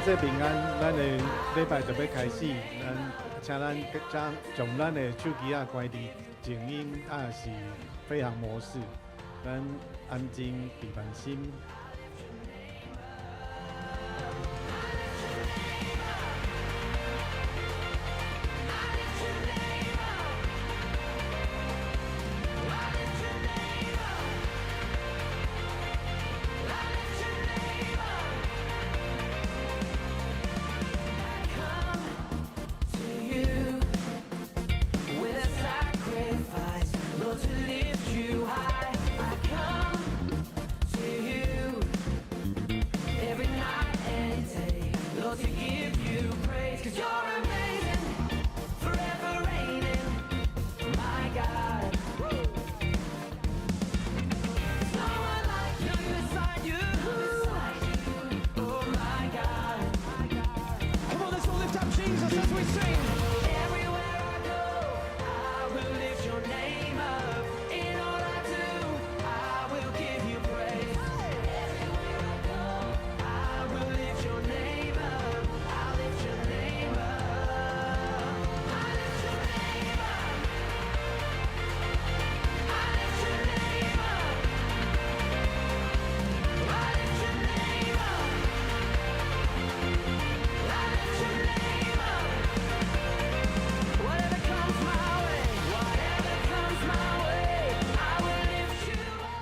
節平安，咱的禮拜就欲開始，咱請咱將將咱的手機仔關佇靜音，抑是飛行模式，咱安靜閉慢心。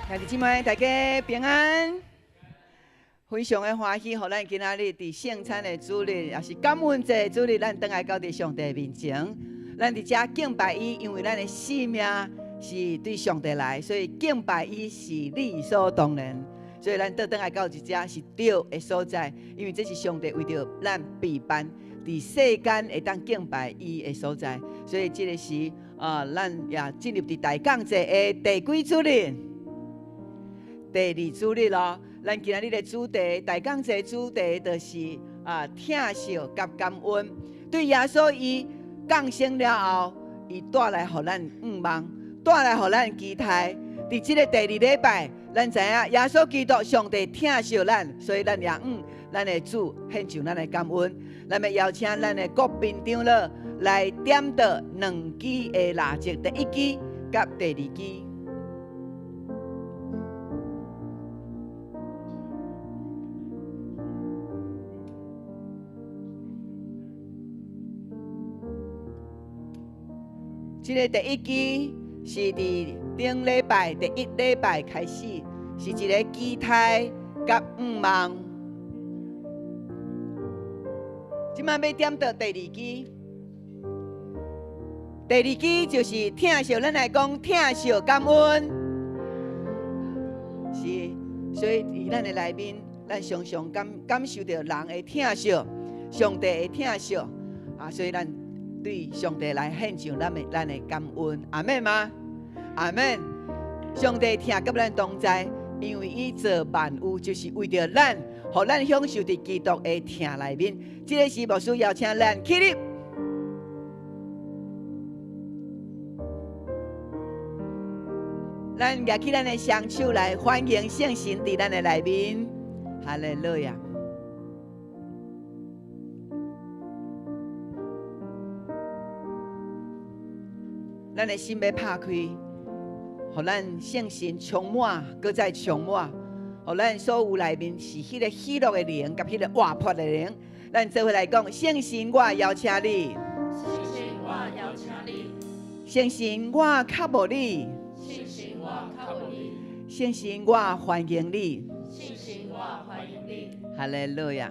兄弟姊妹，大家平安，非常的歡喜，予咱今仔日佇聖餐的主日，也是感恩節的主日，咱轉來到佇上帝面前，咱佇遮敬拜伊，因為咱的性命是對上帝來，所以敬拜伊是理所當然。所以咱倒轉來到佇遮是對的所在，因為這是上帝為著咱備辦佇世間會當敬拜伊的所在。所以這個時啊，咱也進入佇大降節的第幾主日？第二主日咯。咱今仔日的主題，大降節主題就是啊，疼惜佮感恩。對耶穌伊降生了後，伊帶來予咱向望，帶來予咱期待。佇這个第二禮拜，咱知影耶穌基督上帝疼惜咱，所以咱也向咱的主獻上咱的感恩。咱欲邀請咱的國賓長老來點著兩支的蠟燭，第一支佮第二支。這个第一支是佇頂禮拜第一禮拜開始，是一个期待佮向望。這擺欲點著第二支，第二支就是疼惜，咱來講疼惜感恩，是，所以佇咱的內面，咱常常感受著人的疼惜，上帝的疼惜，啊，所以咱對上帝來獻上咱的感恩，阿們嗎？阿們。上帝疼佮咱同在，因為伊造萬有就是為著咱，予咱享受佇基督的疼內面。這个時牧師邀請咱起立，咱舉起咱的雙手來歡迎聖神佇咱的內面。哈利路亞。咱的心欲拍開，予咱聖神充滿，閣再充滿，予咱所有內面是彼个喜樂的靈，佮彼个活潑的靈。咱做伙來講，聖神，我邀請你。聖神，我邀請你。聖神，我渴慕你。聖神，我渴慕你。聖神，我歡迎你。聖神，我歡迎你。哈利路亞，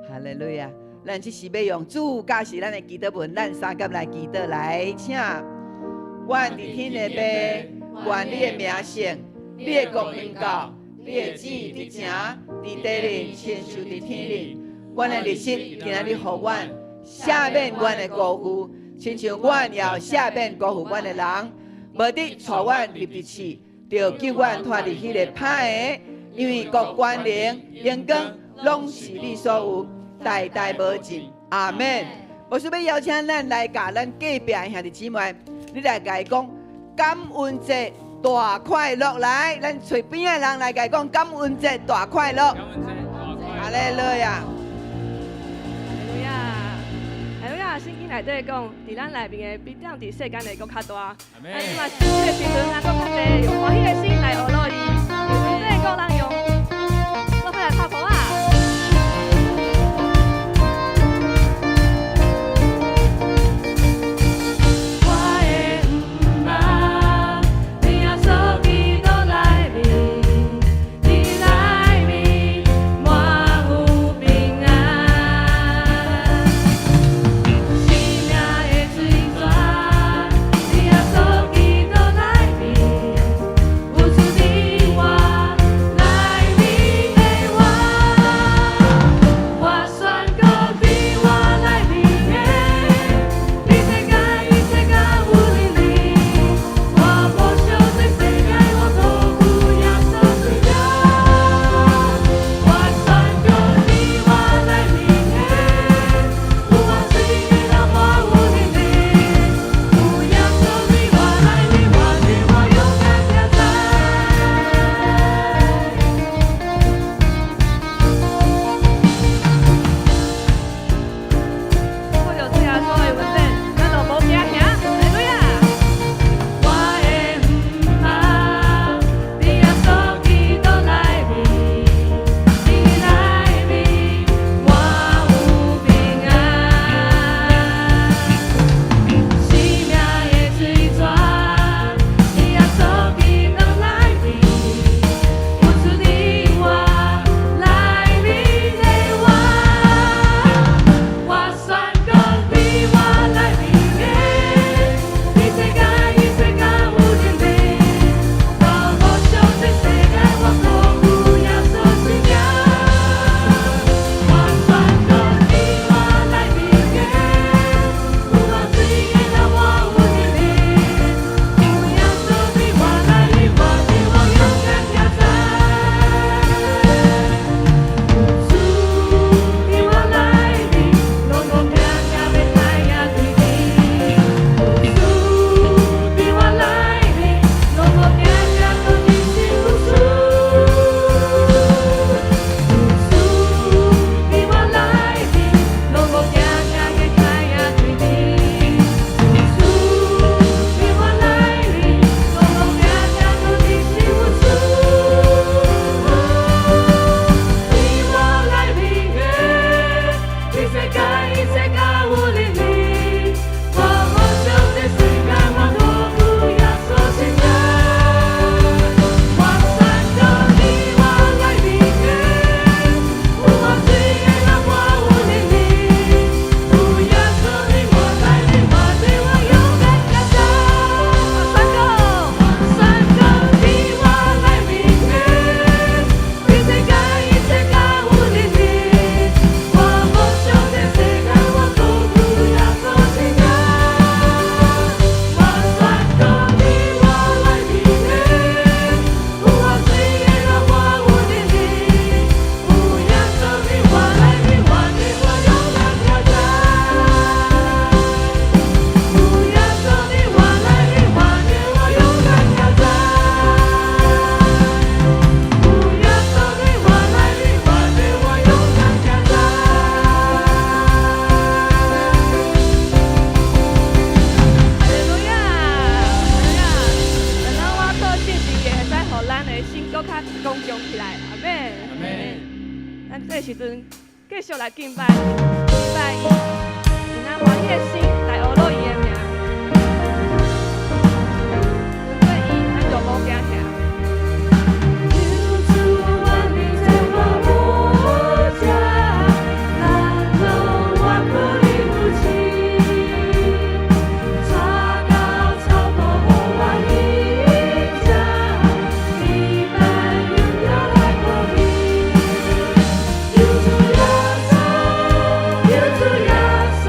哈利路亞。咱這時欲用主教示咱的祈禱文，咱三佮來祈禱來，請。阮佇天的父，願你的名聖，你的國臨到，你的旨意得成，佇地裡親像佇天裡。阮的日食今仔日予阮，赦免阮的辜負，親像阮也有赦免辜負阮的人。無得帶阮入佇試，著救阮脫離彼个歹的，因為國權能榮光攏是你所有，代代無盡。阿們。牧師欲邀請咱來共咱隔壁的兄弟姊妹，你來共伊講感恩節大快樂來，咱揣邊仔的人來共伊講感恩節大快樂。感恩節大快樂。哈利路亞。內底講，佇咱內面的比踮佇世間的閣較大。咱這馬這个時陣，咱閣較濟用歡喜的心來學落伊，因為這個人用，做伙來拍鼓仔。我的姆媽，佇耶穌基督內面，佇內面我有平安。生命的水泉，佇耶穌基督內面，有主佇我內面的我，我宣告佇我內面的，比世界一切較有能力。我無想這世界，我靠近耶穌水源。我宣告佇我內面的，有活水的流，我有能力。有耶穌佇我內面，活佇我勇敢徛在。靠著主耶穌的恩典，咱就無驚嚇。哈利路亞！我的姆媽，佇耶穌基督內面，佇內面我有平安。生命的水泉，佇耶穌基督內面，有主佇我內面的我，我宣告佇我內面的，比世界一切較有能力。我無想這世界，我靠近耶穌水源。我宣告佇我內面的，有活水的流，我有能力。有耶穌佇我內面，活佇我勇敢徛在。有主佇我內面，攏無驚驚欲開也對敵。有主佇我內面，攏無驚驚閣真是有主。有主佇我內面，攏無驚驚欲開也對敵。有主佇我內面，攏無驚驚閣真是有主。佇我內面的，比世界一切較有能力。我無想這世界，我靠近耶穌身邊。我宣告佇我內面的，有活水的流，我有能力。有耶穌佇我內面，活佇我勇敢徛在。我宣告，我宣告佇我內面的，比世界一切較有能力。我無想這世界，我靠近耶穌身邊。我宣告佇我內面的，有活水的流，我有能力。有耶穌佇我內面，活佇我勇敢徛在。有耶穌佇我內面，活佇我勇敢徛在。有耶穌佇我內面，活佇我勇敢徛在。哈利路亞，哈利路亞！咱我靠信心也會使予咱的心閣較剛強起來，阿們。阿們。咱這個時陣繼續來敬拜，敬拜伊，用咱歡喜的心來學落伊的名。因為伊，咱就無驚嚇。求主萬民在我無家，咱攏我可以不起，帶到草坡予我飲食，你般榮耀來保庇。求主耶穌，求主耶穌，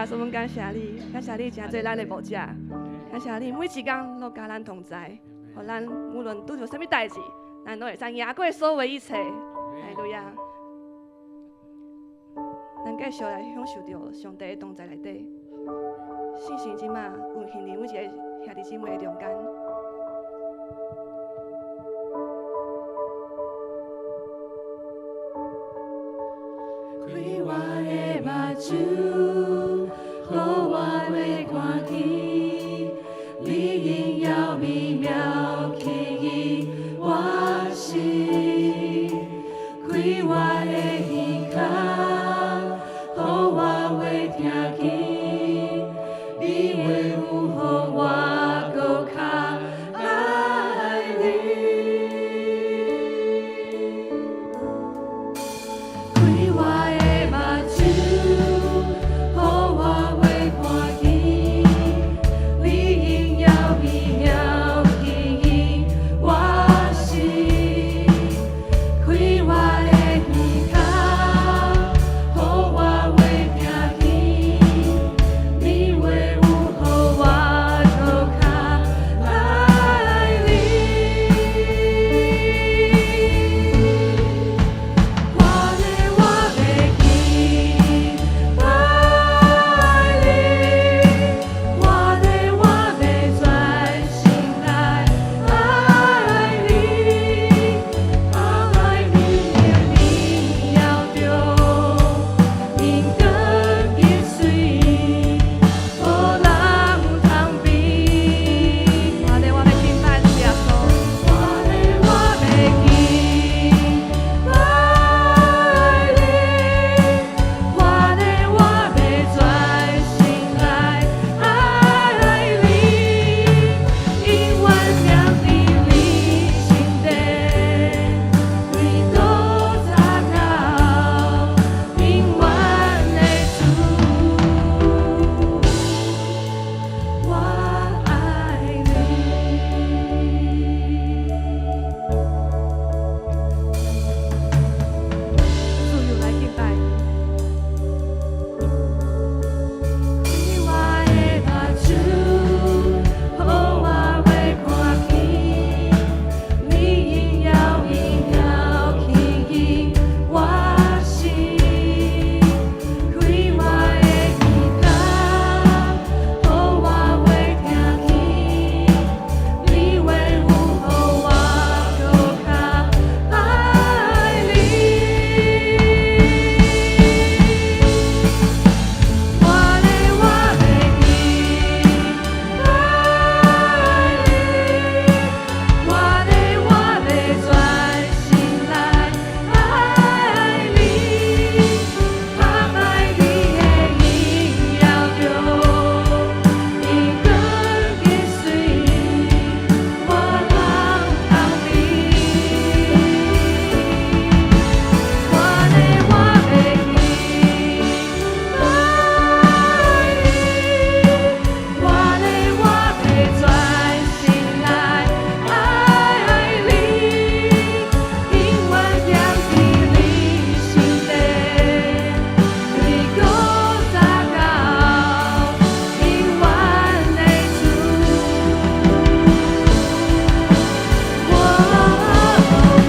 穌，阮感謝你，感謝你成做咱的牧者，感謝你每一工攏佮咱同在，予咱無論拄著啥物代誌，咱攏會使贏過所有一切。哈利路亞！咱繼續來享受著上帝的同在內底，聖神這馬運行佇每一個兄弟姊妹的中間。開我的目睭，予我袂看見，你榮耀美妙吸引我心。開我的耳孔，予我會聽見，你話予我閣較愛你。開我的目睭，予我會看見，你榮耀美妙吸引我心。開我的耳孔，予我會聽見，你話予我閣較愛你。我的我欲敬拜你，我的我欲專心來愛你，愛你的榮耀中，榮光吉水，無人通比。我的我欲敬拜主耶穌，我的我欲敬拜你，我的我欲專心來愛你，永遠踮佇你心底，對古早到永遠的主，我愛你。自由來敬拜。開我的目睭，予我會看見，你榮耀美妙吸引我心。開我的耳孔，予我會聽見，你話予我閣較愛你。我的我欲敬拜你，我的我欲專心來愛你，拍敗你的榮耀中，榮光吉水，無人通比。我的我欲敬拜你，我的我欲專心來愛你，永遠踮佇你心底，對古早到永遠的主，我愛你，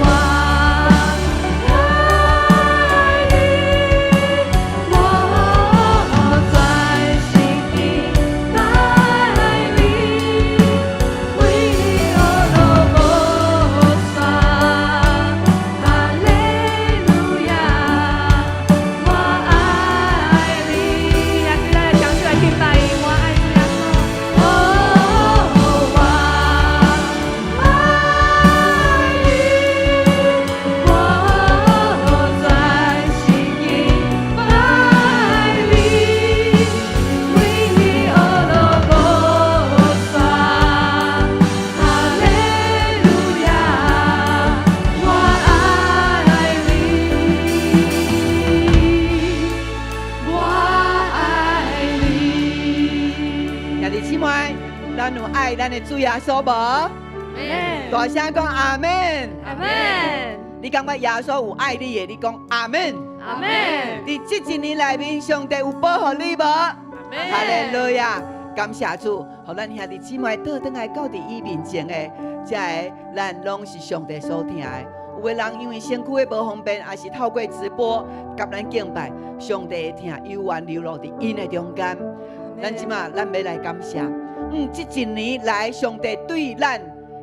我專心敬拜你，為你學路無煞，哈利路亞，我愛你。也對咱來講出來敬拜伊，我愛主耶穌。哦，我愛你，我專心敬拜你，為你學路無煞，哈利路亞，我愛你，我愛你。兄弟姊妹，咱有愛咱的主耶穌無？大聲講阿們。阿們。你感覺耶穌有愛你的，你講阿們。阿們。佇這一年內面，上帝有保護你無？哈利路亞！感謝主，予咱兄弟姊妹倒轉來到佇伊面前的，這个咱攏是上帝所疼的。有的人因為身軀的無方便，抑是透過直播佮咱敬拜，上帝的疼猶原流落佇𪜶的中間。咱這馬咱欲來感謝，這一年來上帝對咱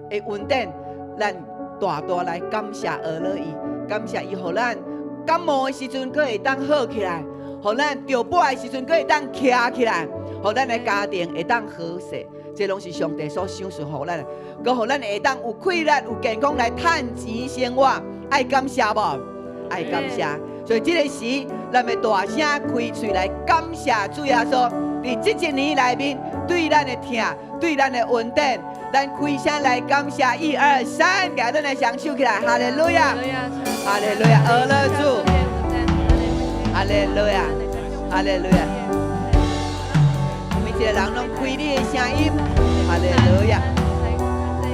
的恩典，咱大大來感謝阿樂伊，感謝伊，予咱感冒的時陣閣會當好起來，予咱著跛的時陣閣會當徛起來，予咱的家庭會當和諧，這攏是上帝所賞賜予咱的，閣予咱會當有氣力、有健康來趁錢生活，愛感謝無？愛感謝。所以這个時，咱欲大聲開喙來感謝主耶穌，佇這一年內面對咱的疼、對咱的恩典，咱開聲來感謝，一二三，舉咱的雙手起來，哈利路亞，哈利路亞，阿樂主，哈利路亞，哈利路亞，每一个人攏開你的聲音，哈利路亞，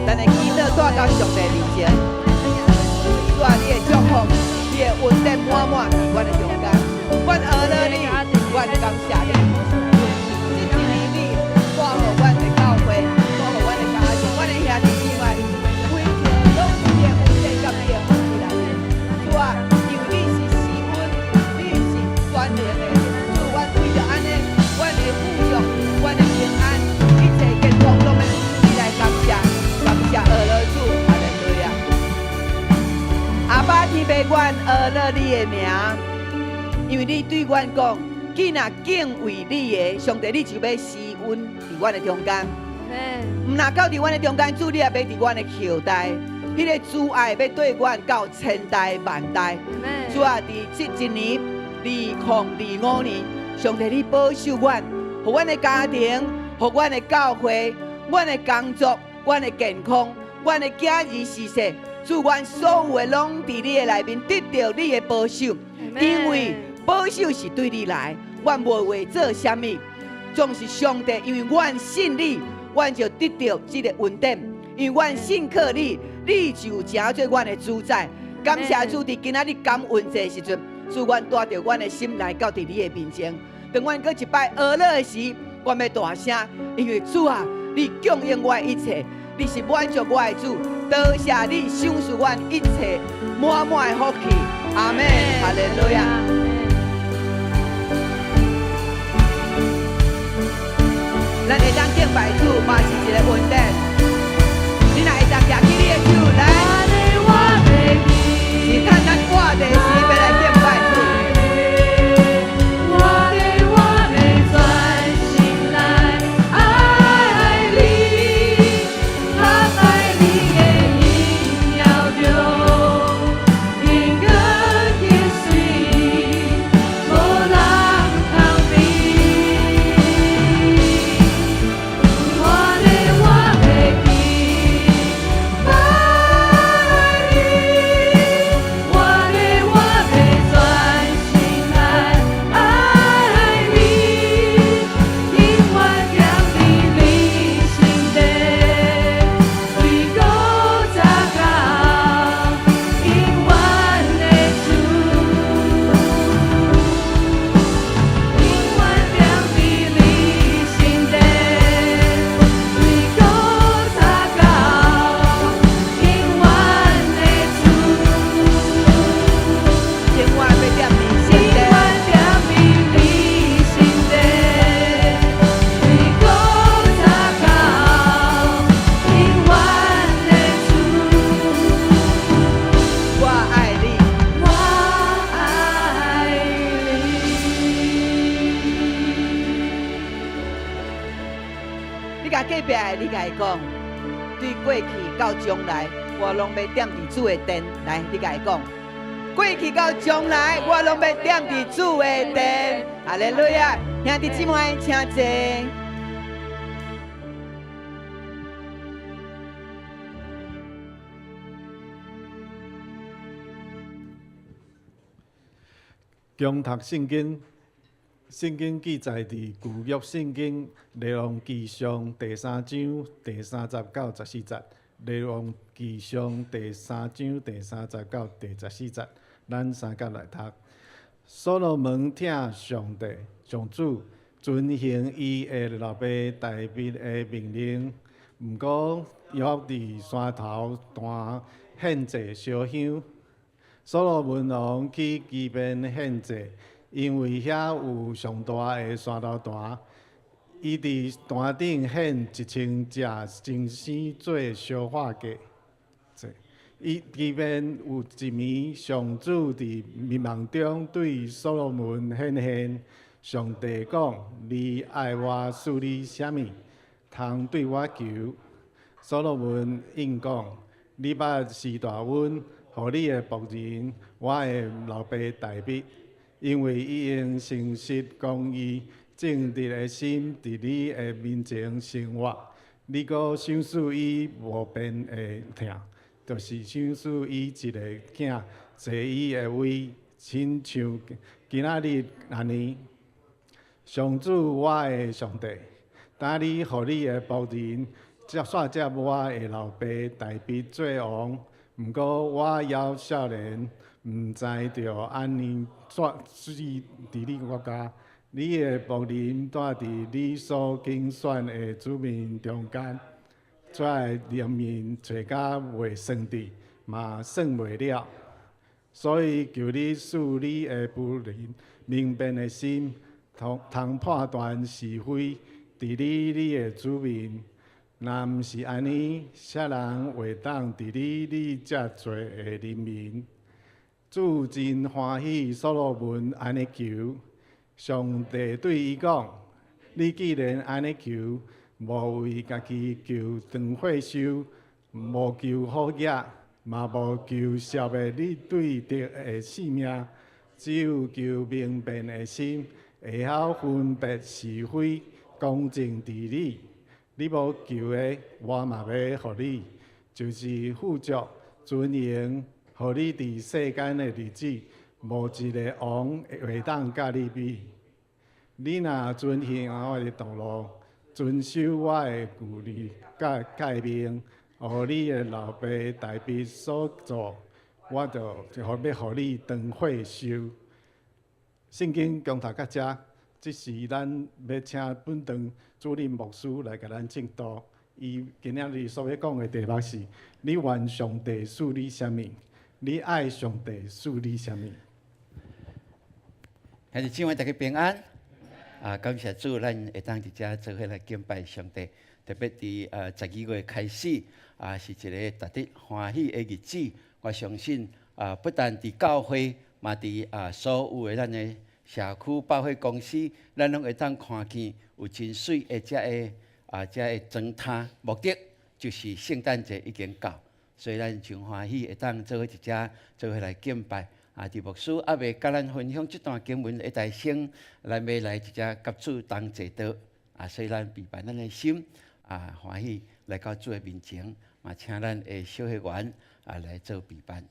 咱的祈禱帶到上帝面前，主啊，你的祝福，你的恩典滿滿佇阮的中間，阮阿樂你，阮感謝你。這一年你帶予阮的教會，帶予阮的家庭，阮的兄弟姊妹，規條攏佇你的恩典佮你的福氣內面。主啊，因為你是施恩，你是全能的，主，阮為著按呢，阮的富足，阮的平安，一切健康攏欲你來感謝，感謝阿樂主，哈利路亞。阿爸天父，阮阿樂你的名，因為你對阮講，囝若敬畏你的，上帝你就欲施恩佇阮的中間。毋若到佇阮的中間，主你也欲佇阮的後代，彼个慈愛欲綴阮到千代萬代。主啊，佇這一年2025年，上帝你保守阮，予阮的家庭，予阮的教會，阮的工作，阮的健康，阮的囝兒事實，主阮所有的攏佇你的內面得著你的保守，因為保守是對你來，阮無話做啥物，總是上帝，因為阮信你，阮就得著這个恩典；因為阮信靠你，你就成做阮的主宰。感謝主，佇今仔日感恩節的時陣，主阮帶著阮的心來到佇你的面前。當阮閣一擺阿樂的時，阮欲大聲，因為主啊，你供應我的一切，你是滿足我的主，多謝你賞賜阮一切滿滿的福氣。阿們，哈利路亞。咱會當敬拜主，嘛是一个恩典。你若會當舉起你的手來，是趁咱活的時，欲來敬拜主。我的我的全心來愛你，敬拜你的榮耀中，榮光極水，無人通比。我的我的敬拜你，我的我的全心來愛你，永遠踮佇你心底，對古早到永遠的主，永遠踮佇你心底，對古早到永遠的主。永遠欲踮你心永底。遠踮佇你心底，對古早到永遠的主。我愛你，我愛你。你共隔壁的，你共伊講，對過去到將來，我攏欲踮佇主的殿。來，你共伊講，過去到將來，我攏欲踮佇主的殿。哈利路亞，兄弟姊妹，請坐。恭讀聖經，聖經記載佇舊約聖經列王紀上第三章第三節到十四節。列王紀上第三章第三節到第十四節，咱三甲來讀。所羅門疼上帝、上主，遵行伊的老爸大衛的命令。毋過，約佇山頭壇獻祭燒香。所羅門王去基遍獻祭，因為遐有上大的山頭壇。伊佇壇頂獻1000隻精牲做燒化祭。伊基遍有一暝，上主佇密夢中對所羅門顯現，上帝講：你愛我賜你啥物，通對我求。所羅門應講：你捌施大恩，予你的僕人，我的老爸大衛，因為伊用誠實、公義、正直的心，佇你的面前生活。你閣賞賜伊無邊的疼。就是賞賜伊一个囝坐伊的位，親像今仔日按呢。上主我的上帝，當你予你的僕人接煞接我的老爸大衛做王，毋過我猶少年，毋知著按呢怎死佇你國家。你的僕人住佇你所揀選的子民中間。遮的人民揣甲袂算佇，嘛算袂了，所以求你賜你的僕人明辨的心，通通判斷是非，治理你的子民。若毋是按呢，啥人會當治理你遮濟的人民？主真歡喜所羅門按呢求，上帝對伊講：你既然按呢求，無為家己求長歲壽，無求好額，嘛無求惜的你對得的性命，只有求明辨的心，會曉分別是非，公正治理。你無求的，我嘛欲予你，就是富足、尊榮，予你佇世間的日子，無一个王會當佮你比。你若遵行我的道路，遵守我的舊律佮誡命，予你的老爸大衛所做，我就就欲予你長歲壽。聖經講讀到遮，這時咱欲請本堂主任牧師來共咱證道。伊今仔日所欲講的題目是：你願上帝賜你啥物？你愛上帝賜你啥物？兄弟姊妹，大家平安。啊，感謝主，咱會當佇遮做伙來敬拜上帝。特別佇12月開始，啊，是一个值得歡喜的日子。我相信啊，不但佇教會，嘛佇啊所有的咱的社區百貨公司，咱攏會當看見有真媠的遮个啊遮个裝飾，目的就是聖誕節已經到，所以咱真歡喜會當做伙佇遮做伙來敬拜。啊！佇牧師猶未佮咱分享這段經文的台先，咱欲來佇遮佮主同齊禱。啊，所以咱預備咱的心，啊，歡喜來到主的面前，嘛請咱的小學員啊來做備辦。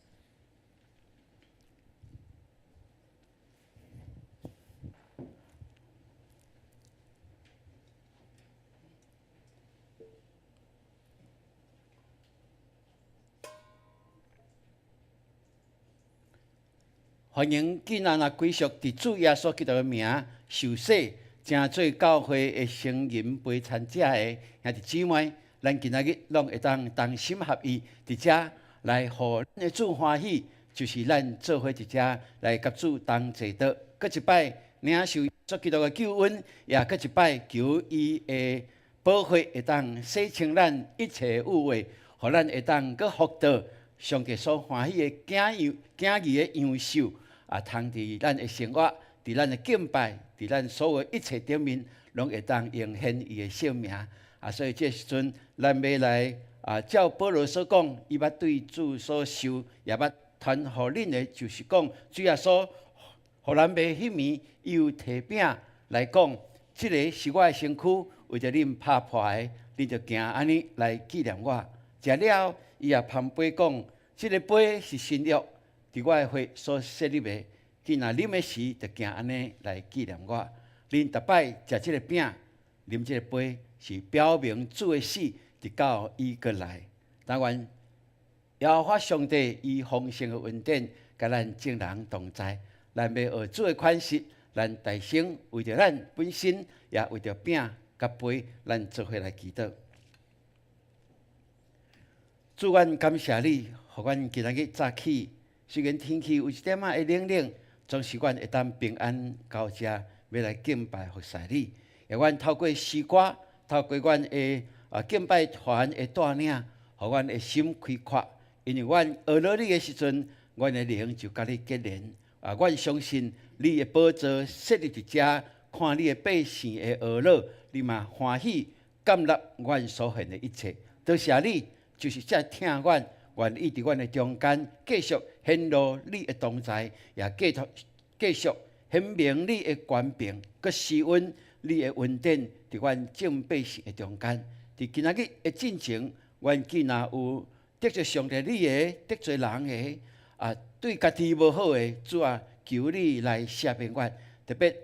歡迎囝仔若歸屬佇主耶穌基督的名受洗，成做教會的成人陪餐者的兄弟姊妹，咱今仔日攏會當同心合意，佇遮來予咱的主歡喜，就是咱做伙佇遮來佮主同齊禱，閣一擺領受耶穌基督的救恩，也閣一擺求伊的寶血會當洗清咱一切污穢，予咱會當閣復到上帝所歡喜的景樣、景兒的樣式，啊，通佇咱的生活、佇咱的敬拜、佇咱所有一切頂面，攏會當榮顯伊的聖名。啊，所以這時陣，咱欲來啊，照保羅所講，伊捌對主所受，也捌傳予恁的，就是講主耶穌予咱賣彼暝，伊有提餅來講，這个是我的身軀，為著恁拍破的，恁著行按呢來紀念我。食了，伊也捧杯講，這个杯是新約，佇我的血所設立的。囝若啉的時，著行按呢來紀念我。恁逐擺食這个餅，啉這个杯，是表明主的死，直到伊閣來。但願耶和華上帝以豐盛的恩典，佮咱眾人同在。咱欲學主的款式，咱大聲為著咱本身，也為著餅佮杯，咱做伙來祈禱。主，阮感謝你，予阮今仔日早起，雖然天氣有一點仔會冷冷，總是阮會當平安到遮，欲來敬拜服侍你。也阮透過詩歌，透過阮的敬拜團的帶領，予阮的心開闊。因為阮學了你的時陣，阮的靈就佮你結連。啊，阮相信你的寶座設立佇遮，看你的百姓的呵咾，你嘛歡喜甘納阮所獻的一切。多謝你，就是遮疼阮，願意佇阮的中間繼續顯露你的同在，也繼續顯明你的權柄，閣施恩你的恩典佇阮眾百姓的中間。佇今仔日的進程，阮既若有得罪上帝你的，得罪人的，啊，對家己無好的，主啊，求你來赦免阮。特別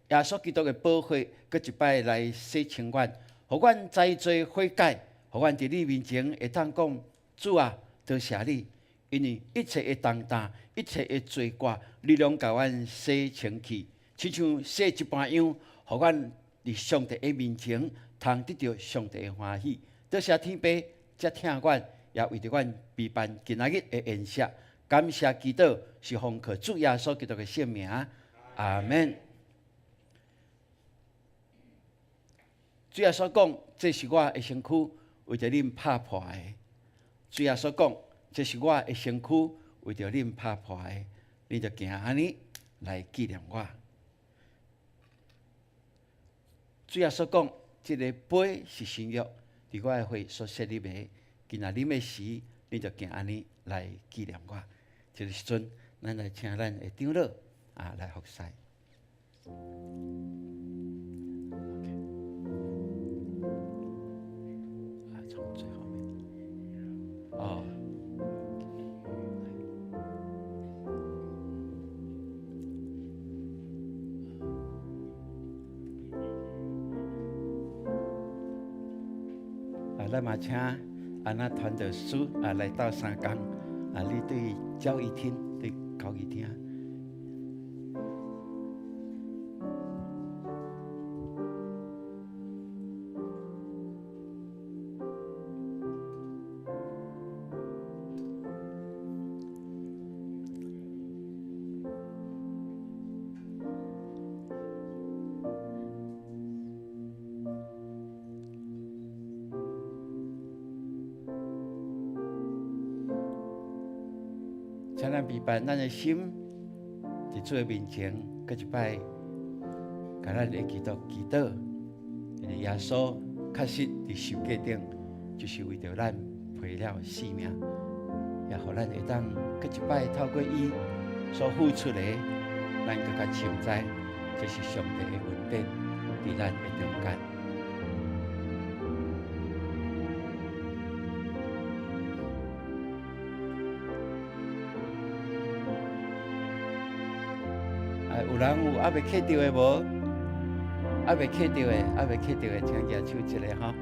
耶穌基督的寶血，閣一擺來洗清阮，予阮知罪悔改，予阮佇你面前會當講，主啊，多謝你，因為一切的重擔、一切的罪過，你攏共阮洗清去，親像洗一般樣，予阮佇上帝的面前，通得著上帝的歡喜。多謝天父，遮疼阮，也為著阮備辦今仔日的宴席。感謝祈禱，是奉靠主耶穌基督的聖名，阿們。主耶穌講：這是我的身軀，為著恁拍破的。主耶穌講：這是我的身軀，為著恁拍破的。恁就行按呢來紀念我。主耶穌講：這个杯是新約，佇我的血所設立的。今仔啉的時，恁就行按呢來紀念我。這个時陣，咱來請咱的長老啊來服侍。OK，啊，從最後面。哦。啊，咱嘛請安那傳道師啊來鬥相共。啊，你對教義廳，對教義廳。請咱預備咱的心，佇主的面前，閣一擺，共咱的基督祈禱，因為耶穌確實佇十架頂，就是為著咱賠了性命，也予咱會當閣一擺透過伊所付出的，咱閣較深知，這是上帝的恩典，佇咱的中間。有人有猶未磕著的無？猶未磕著的，猶未磕著的，請舉手一下吼。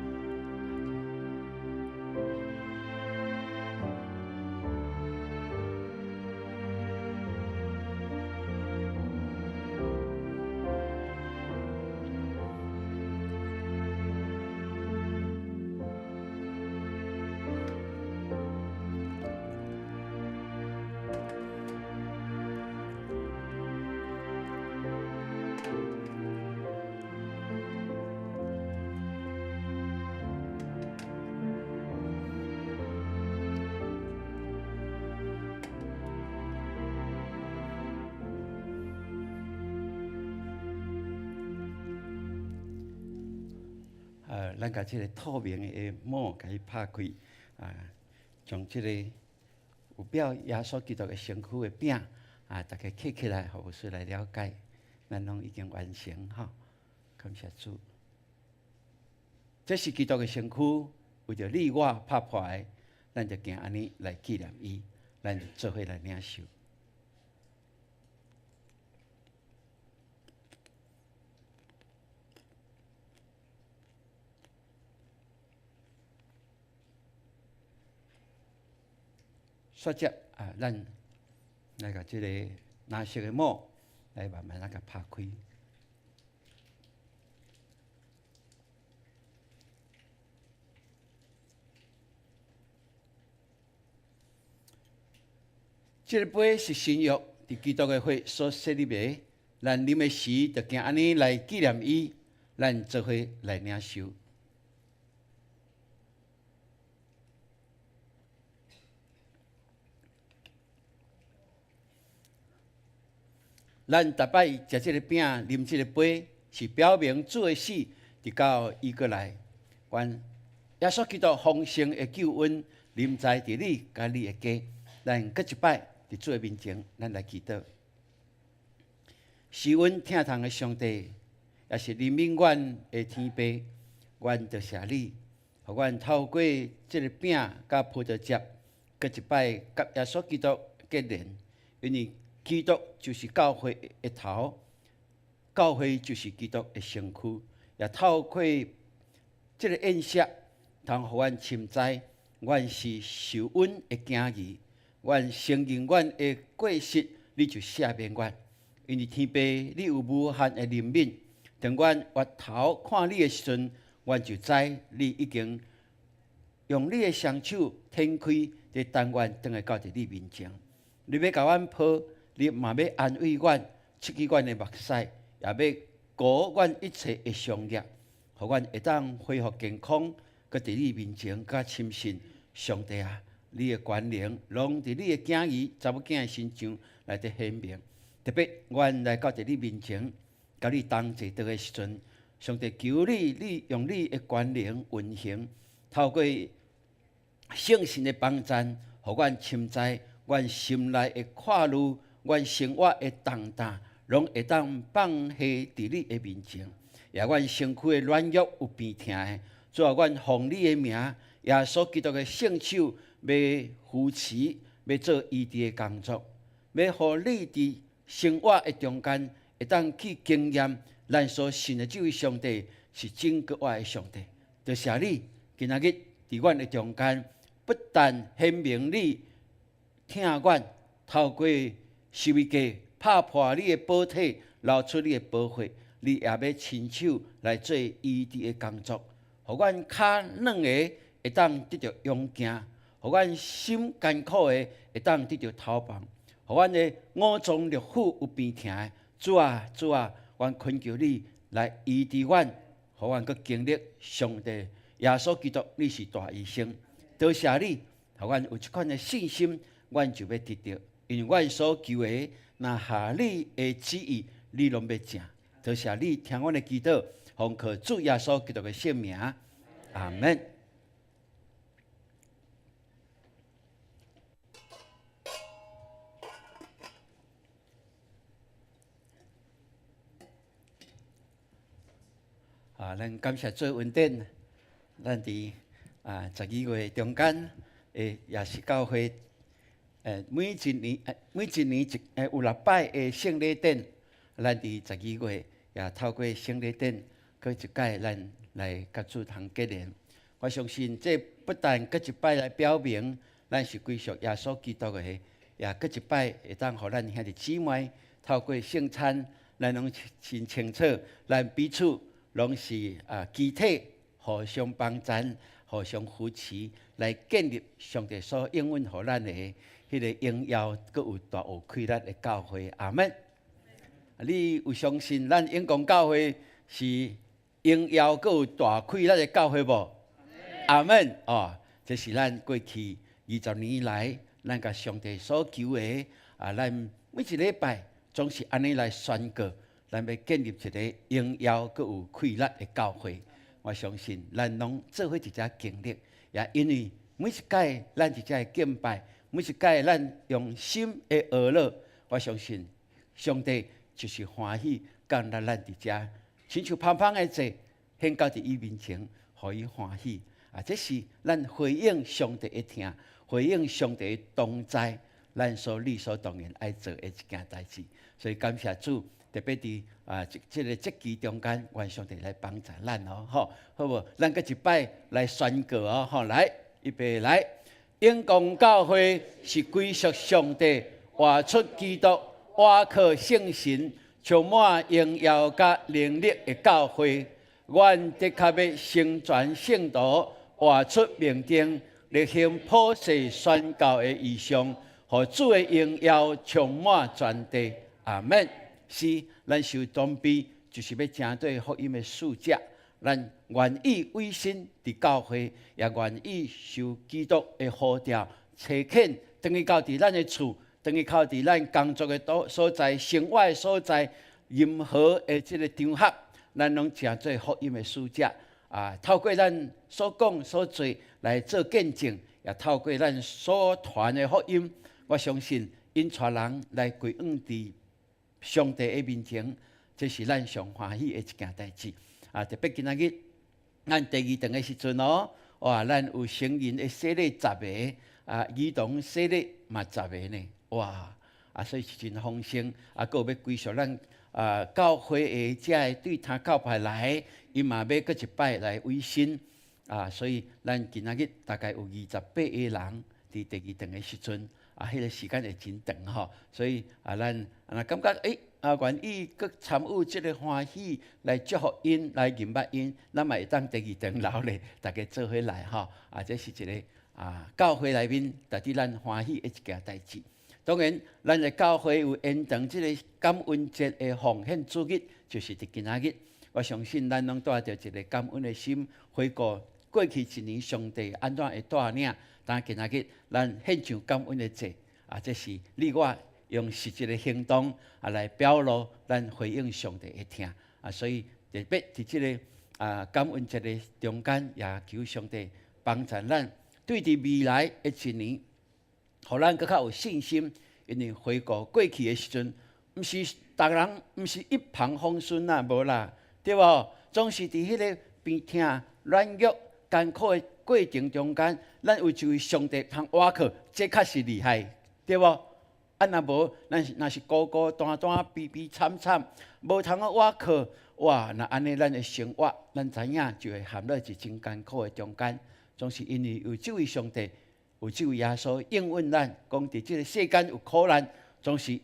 咱共這个透明的膜共伊拍開，啊，將這個有表耶穌基督的身軀的餅，啊，大家揢起來，予牧師來了解，咱攏已經完成吼，感謝主。這是基督的身軀，為著你我拍破的，咱就行按呢來紀念伊，咱做伙來領受。煞接啊，咱來共這个藍色的帽來慢慢仔共拍開。這個杯是新約佇基督的血所設立的，咱啉的時，就行按呢來紀念伊，咱做伙來領受。咱逐擺食這個餅、啉這個杯，是表明主的死，直到伊閣來。願耶穌基督豐盛的救恩臨在佇你佮你的家。咱閣一擺佇主的面前，咱來祈禱。是阮疼痛的上帝，也是憐憫阮的天父，阮多謝你，予阮透過這個餅佮葡萄汁，閣一擺佮耶穌基督結連，因為基督就是教會的頭，教會就是基督的身軀，也透過這個宴席，通予阮深知，阮是受恩的囝兒，阮承認阮的過失，你就赦免阮。因為天父，你有無限的憐憫，當阮回頭看你的時陣，阮就知你已經用你的雙手展開，佇等阮轉來到佇你面前。你欲共阮抱，你嘛欲安慰阮，拭去阮的目屎，也欲膏阮一切的傷孽，予阮會當恢復健康，閣佇你面前較深信上帝啊！你的權能攏佇你的囝兒、查某囝的身上來得顯明。特別，阮來到佇你面前，佮你同齊坐的時陣，上帝求你，你用你的權能運行，透過聖神的幫贊，予阮深知，阮心內的掛慮，阮生活的重擔，攏會當放下佇你的面前。也阮身軀的軟弱有病疼的，主啊，阮奉你的名，耶穌基督的聖手，欲扶持，欲做醫治的工作，欲予你佇生活的中間，會當去經驗咱所信的這位上帝是拯救我的上帝。多謝你今仔日佇阮的中間，不但顯明你疼阮，透過十字架拍破你的寶體，流出你的寶血，你也欲親手來做醫治的工作，予阮跤軟的會當得著勇健，予阮心艱苦的會當得著頭放，予阮的五臟六腑有病疼的，主啊主啊，阮懇求你來醫治阮，予阮閣經歷上帝耶穌基督，你是大醫生，多謝你，予阮有這款的信心，阮就欲得著，因為阮所求的，若合你的旨意，你攏欲成。多謝你聽阮的祈禱，奉靠主耶穌基督的聖名，阿門。啊，咱感謝主恩典，咱佇12月中間，也是教會每一年每一年一有六擺的聖禮典，咱佇十二月也透過聖禮典，閣一擺咱來佮主同結連。我相信這不但閣一擺來表明咱是歸屬耶穌基督的，也閣一擺會當予咱兄弟姊妹透過聖餐，咱攏真清楚，咱彼此攏是肢體互相幫贊、互相扶持，來建立上帝所應允予咱的彼個榮耀，閣有大有氣力的教會。阿們。你有相信咱永光教會是榮耀閣有大氣力的教會無？阿們。哦，這是咱過去20年來，咱共上帝所求的啊，咱每一禮拜總是按呢來宣告，咱欲建立一個榮耀閣有氣力的教會。我相信咱攏做伙佇遮經歷，也因為每一擺咱佇遮敬拜，每一擺咱用心的學樂，我相信上帝就是歡喜，降臨咱佇遮，親像芳芳的祭獻到佇伊面前，予伊歡喜。啊，這是咱回應上帝的疼，回應上帝的同在，咱所理所當然愛做的一件代誌。所以感謝主，特別佇這個節期中間，願上帝來幫助咱哦，吼，好無？咱閣一擺來宣告哦，吼，來，預備來，永光教會是歸屬上帝，活出基督，倚靠聖神。充滿榮耀佮能力的教會，阮的確欲成全聖徒，活出命定，力行普世宣教的異象，予主的榮耀充滿全地。阿門。是，咱受裝備，就是欲成做福音的使者。咱願意委身佇教會，也願意受基督的呼召，差遣，轉去到佇咱的厝，轉去到佇咱工作的所在、生活的所在，任何的這个場合，咱攏成做福音的使者。啊，透過咱所講所做來做見證，也透過咱所傳的福音，我相信𪜶帶人來歸向佇上帝的面前，這是咱上歡喜的一件代誌。啊，特別今仔日，咱第二頓的時陣哦，哇，咱有成人的洗禮十个，啊，兒童洗禮嘛十个呢，哇，啊，所以是真豐盛。啊，閣有欲歸屬咱啊教會的遮个對他教派來，伊嘛欲閣一擺來委身，啊，所以咱今仔日大概有28個人佇第二頓的時陣，啊，彼個時間會真長吼，所以啊，咱啊感覺啊，願意閣參與這個歡喜，來祝福𪜶，來認捌𪜶，咱嘛會當第二頓留咧，大家做伙來吼。啊，這是一个啊，教會內面值得咱歡喜的一件代誌。當然，咱的教會有延長這个感恩節的奉獻主日，就是佇今仔日。我相信咱攏帶著一个感恩的心，回顧過去一年上帝按怎會帶領。但今仔日咱獻上感恩的祭，啊，這是你我用實際的行動啊來表露咱回應上帝的疼啊，所以特別佇這个啊感恩節的中間，也求上帝幫助咱對佇未來的一年，予咱閣較有信心，因為回顧過去的時陣，毋是逐人毋是一帆風順啊，無啦，對無？總是佇彼个病痛、軟弱、艱苦的過程中間，咱有一位上帝通倚靠，這較是厲害，對無？啊，若無，咱是若是孤孤單單、悲悲慘慘，無通好倚靠，哇！若按呢，咱的生活，咱知影就會陷落佇真艱苦的中間。總是因為有這位上帝，有這位耶穌應允咱，講佇這个世間有苦難，總是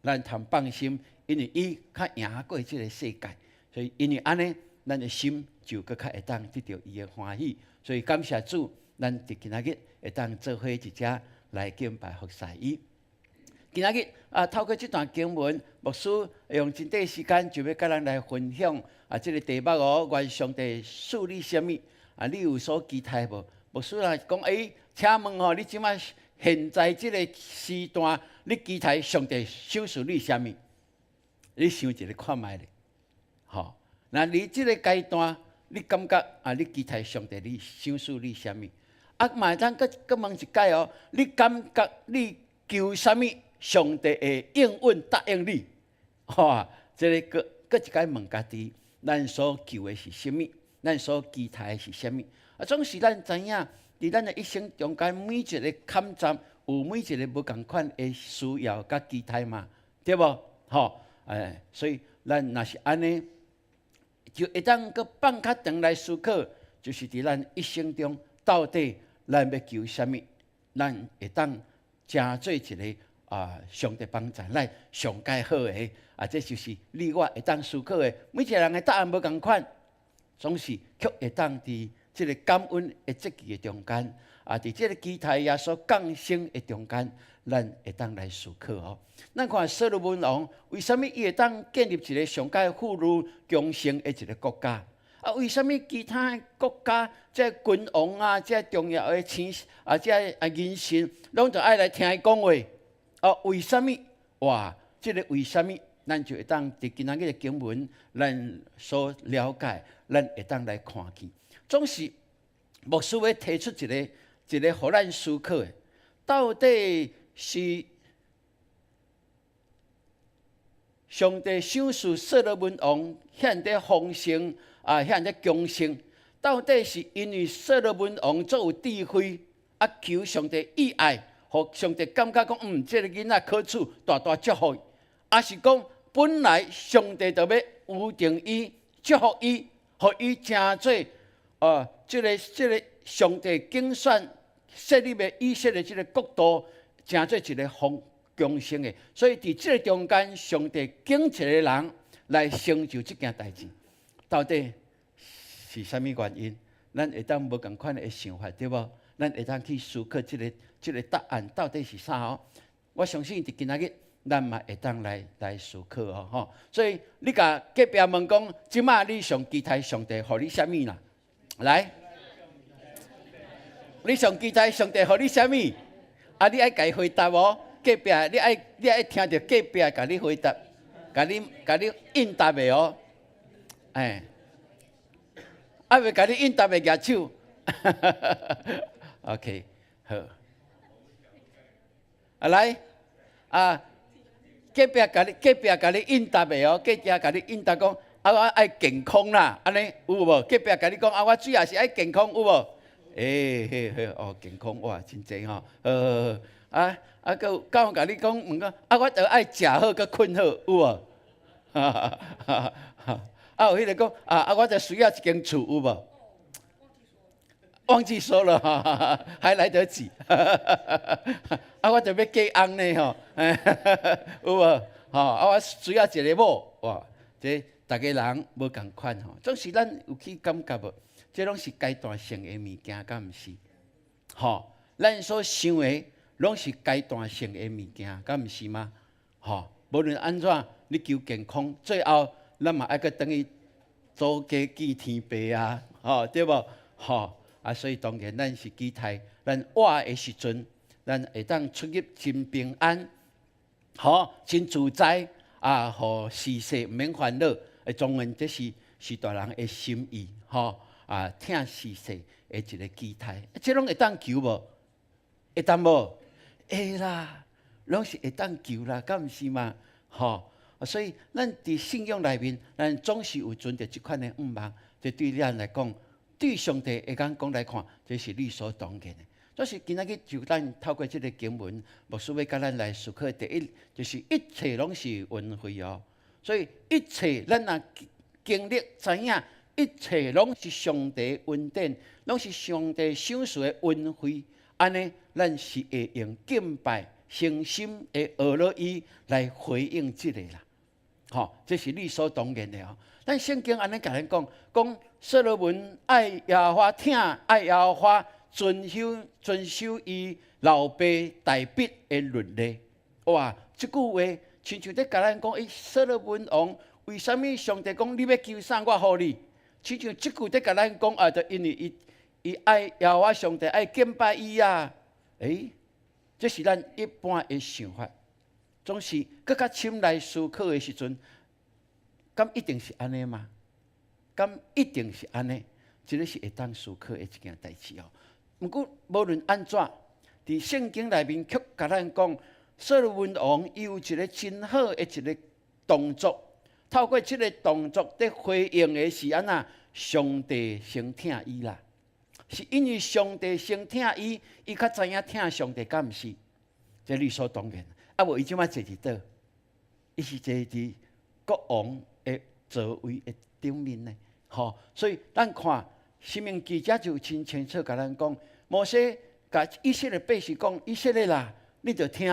咱通放心，因為伊較贏過這个世界。所以因為按呢，咱的心就閣較會當得著伊的歡喜。所以感謝主，咱佇今仔日會當做伙佇遮來敬拜服侍伊。今仔日啊，透過這段經文，牧師用真短時間就欲佮咱來分享啊，這个題目哦，願上帝賜你啥物啊？你有所期待無？牧師若講，請問吼，你這擺現在這个時段，你期待上帝賞賜你啥物？你想一下看覓咧，吼？那你這个階段，你感覺啊，你期待上帝你賞賜你啥物？啊，嘛會當閣閣問一擺哦，你感覺你求啥物？上帝會應允答應你，吼，這个閣閣一擺問家己，咱所求的是啥物？咱所期待的是啥物？啊，總是咱知影，佇咱的一生中間，每一个坎站有每一个無仝款的需要佮期待嘛，對無？吼，所以咱若是按呢，就會當閣放較長來思考，就是佇咱一生中，到底咱欲求啥物？咱會當成做一个啊，上帝幫助咱上蓋好的啊，這就是你我會當思考的。每一个人的答案無仝款，總是卻會當佇這个感恩的節期的中間，啊，佇這个期待耶穌降生的中間，咱會當來思考哦。咱看所羅門王為啥物伊會當建立一个上蓋富裕強盛的一个國家？啊，為啥物其他國家這君王啊，這重要的親啊，這啊人士，攏著愛來聽伊講話？哦，為啥物？哇，這个為啥物？咱就會當佇今仔日的經文，咱所了解，咱會當來看見。總是牧師欲提出一个一个，予咱思考的，到底是上帝賞賜所羅門王遐爾豐盛啊，遐爾強盛，到底是因為所羅門王足有智慧，啊求上帝意愛，予上帝感覺講，這个囡仔可取，大大祝福伊，抑是講本來上帝就欲預定伊，祝福伊，予伊成做這个上帝揀選設立的以色列這个國度，成做一个豐強盛的。所以佇這个中間，上帝揀一个人來成就這件代誌，到底是啥物原因？咱會當無仝款的想法，對無？咱會當去思考這个答案到底是啥哦？我相信佇今仔日，咱嘛會當來思考哦，吼。所以你共隔壁問講，這馬你上期待上帝予你啥物啦？來，你上期待上帝予你啥物？啊，你愛共伊回答哦。隔壁你愛聽著隔壁共你回答，共你應答的哦。哎，啊未共你應答的舉手。OK，好。啊來，啊隔壁共你應答的哦，隔壁共你應答講，啊我愛健康啦，按呢有無？隔壁共你講，啊我主要是愛健康，有無？欸，好好哦，健康哇，真濟吼，好好好，啊啊，閣有敢有共你講問講，啊我著愛食好閣睏好，有無？哈哈哈哈啊有彼个講，啊啊我著需要一間厝，有無？忘記說了，哈哈，還來得及。啊，我著欲嫁翁呢吼，有無？吼，啊，我需要一个某，哇，這逐个人無仝款吼，總是咱有去感覺無？這攏是階段性的物件，敢毋是？吼，咱所想的攏是階段性的物件，敢毋是嗎？吼，無論按怎，你求健康，最後咱嘛愛閣轉去祖家見天爸啊，吼，對無？吼，啊，所以當然咱是期待咱活的時陣，咱會當出入真平安，吼，真自在啊，予時勢毋免煩惱。當然這是大人的心意，吼。啊，疼時勢的一个期待，這攏會當求無？會當無？會啦，攏是會當求啦，敢毋是嘛？吼，所以咱佇信仰內面，咱總是有存著這款的願望。這對咱來講，對上帝的眼光來看，這是理所當然的。所以今仔日就咱透過這个經文，牧師欲佮咱來思考。第一，就是一切攏是恩惠哦。所以一切咱若經歷知影，一切攏是上帝恩典，攏是上帝賞賜的恩惠。按呢，咱是會用敬拜、誠心的學落伊來回應這个啦。吼，這是理所當然的哦。咱聖經按呢共咱講，講所羅門愛耶和華疼愛耶和華，遵守伊老爸大衛的律例。哇，這句話親像咧共咱講，欸，所羅門王為啥物上帝講你欲求啥，我予你？親像這句咧共咱講啊，就因為伊愛耶和華上帝，愛敬拜伊啊。欸，這是咱一般的想法，總是閣較深來思考的時陣，敢一定是按呢嗎？敢一定是按呢？這个是會當思考的一件代誌哦。毋過無論按怎，佇聖經內面卻共咱講，所羅門王伊有一个真好的一个動作，透過這个動作佇回應的是按怎？上帝先疼伊啦，是因為上帝先疼伊，伊較知影疼上帝，敢毋是？這理所當然。啊，無伊這馬坐佇佗？伊是坐佇國王的座位的頂面呢，吼。所以咱看《申命記》遮就真清楚，共咱講，摩西共以色列百姓講：以色列啦，你著聽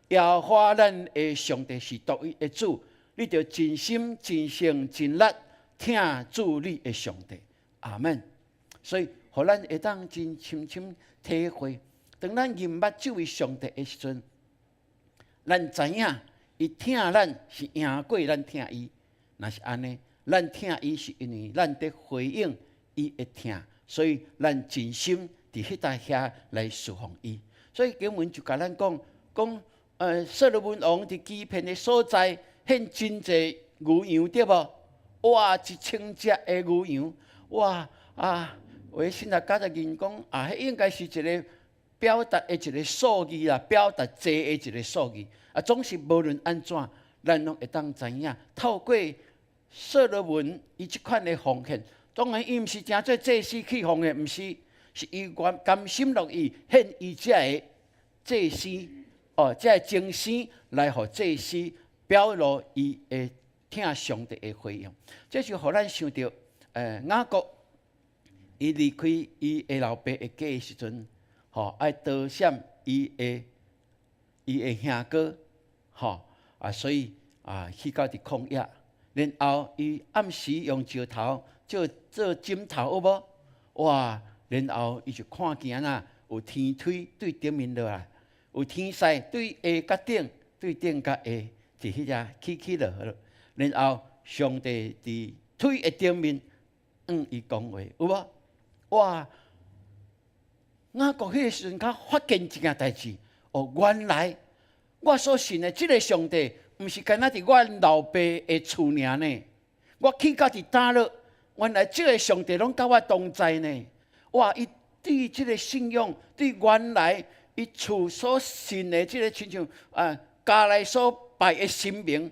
耶和華咱的上帝是獨一的主，你著盡心、盡性、盡力疼主你的上帝。阿門。所以，予咱會當真深深體會，當咱認捌這位上帝的時陣，咱知影伊疼咱是贏過咱疼伊。若是按呢，咱疼伊是因為咱佇回應伊的疼，所以咱盡心佇彼搭遐來侍奉伊。所以經文就共咱講講，所羅門王佇基遍的所在獻真濟牛羊，對無？哇，1000隻的牛羊，哇啊！有的神學家就認講啊，彼應該是一个表達的一个數字啦，表達濟的一个數字。啊，總是無論按怎，咱攏會當知影，透過所羅門伊這款的奉獻，當然伊毋是成做祭司去奉獻，毋是，是伊願甘心樂意獻伊這个祭司，哦，這个精神來予祭司表露伊的疼上帝的回應。這就予咱想著，雅各伊離開伊的老爸的家的時陣，吼，愛逃閃伊的兄哥。吼啊，所以啊，去到佇曠野，然後伊暗時用石頭做做枕頭，有無？哇！然後伊就看見啊，有天梯對頂面落來，有天使對下佮頂，對頂佮下，佇彼遮起起落落。然後上帝佇梯的頂面向伊講話，有無？哇！雅各彼个時陣，才發現一件代誌，哦，原來我所信的這个上帝，毋是干焦佇阮老爸的厝爾呢。我去到佇倒落，原來這个上帝攏佮我同在呢。哇！伊對這个信仰，對原來伊厝所信的這个親像啊，家內所拜的神明，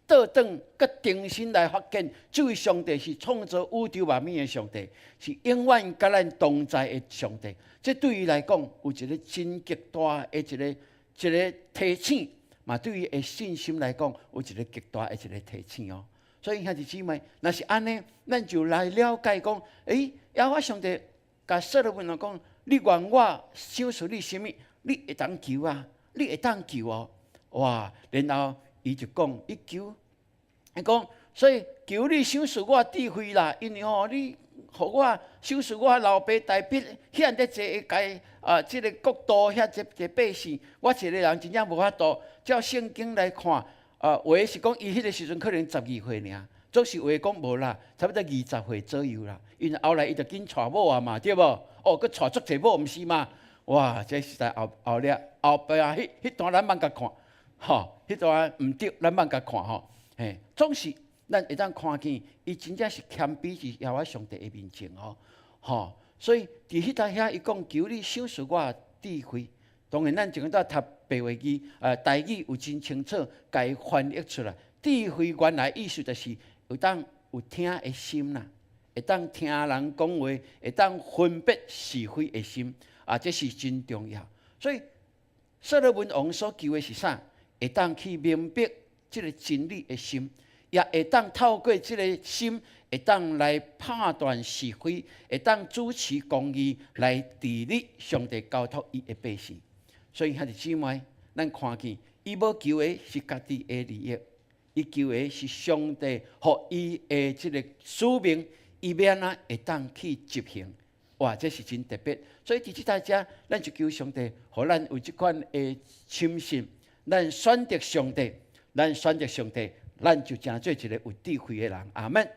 倒轉閣重新來發現，這位上帝是創造宇宙萬物的上帝，是永遠佮咱同在的上帝。這對伊來講，有一个真極大的一个提醒，嘛對伊的信心來講，有一个極大的一个提醒哦。所以兄弟姊妹，若是按呢，咱就來了解講，欸，耶和華上帝共所羅門講，你願我賞賜你啥物？你會當求啊，你會當求哦。哇！然後伊就講，伊求，伊講，所以求你賞賜我智慧啦，因為吼你予我賞賜我老爸大衛遐爾濟个啊，這个國度遐濟濟百姓，我一個人真正無法度。照聖經來看，啊，有的是講伊彼个時陣可能12歲爾，總是有的講無啦，差不多20歲左右啦。因為後來伊就緊娶某啊嘛，對無？哦，閣娶足濟某，毋是嘛？哇，這實在後後掠後壁彼彼段咱茫共看，吼，彼段毋對，咱茫共看吼。嘿，總是咱會當看見，伊真正是謙卑佇耶和華上帝的面前哦，吼。所以佇彼搭遐，伊講求你賞賜我智慧。當然，咱前個讀白話字，台語有真清楚，共伊翻譯出來。智慧原來意思就是有當有聽的心啦，會當聽人講話，會當分別是非的心，啊，這是真重要。所以所羅門王所求的是啥？會當去明白這个真理的心，也會當透過這个心，會當來判斷是非，會當主持公義來治理上帝交託伊的百姓。所以兄弟姊妹，咱看見伊無求的是家己的利益，伊求的是上帝予伊的這个使命，伊欲按怎會當去執行？哇，這是真特別。所以佇這大家，咱就求上帝，予咱有這款的深信，咱選擇上帝，咱選擇上帝，咱就成做一个有智慧的人。阿門。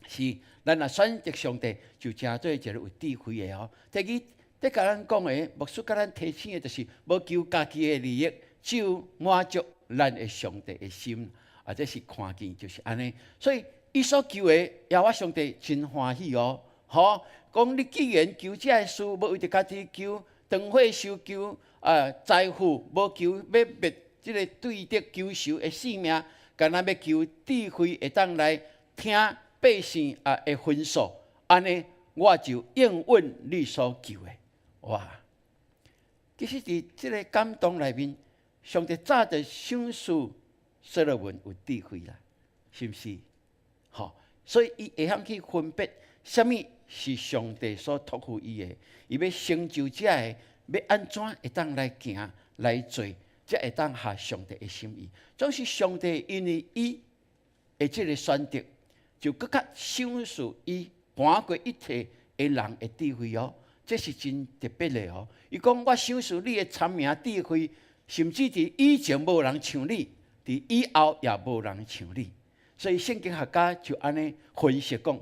是，咱若選擇上帝，就成做一个有智慧的哦。第二，佇共咱講的，牧師共咱提醒的，就是無求家己的利益，只有滿足咱的上帝的心。啊，這是看見就是按呢。所以，伊所求的，耶和華上帝真歡喜哦。吼，講你既然求這个事，無為著家己求，長歲壽求啊財富，無求欲滅這个對敵求仇的性命，干焦欲求智慧，會當來聽百姓啊的吩咐，按呢我就應允你所求的。哇！其實佇這个感動內面，上帝早就賞賜所羅門有智慧啦，是毋是？吼，所以伊會曉去分別啥物是上帝所託付伊的，伊欲成就這个，欲按怎會當來行來做，才會當合上帝的心意。總是上帝因為伊的這个選擇，就閣較賞賜伊盤過一切的人的智慧哦，這是真特別的哦。伊講我賞賜你的聰明智慧，甚至佇以前無人像你，佇以後也無人像你。所以聖經學家就按呢分析講，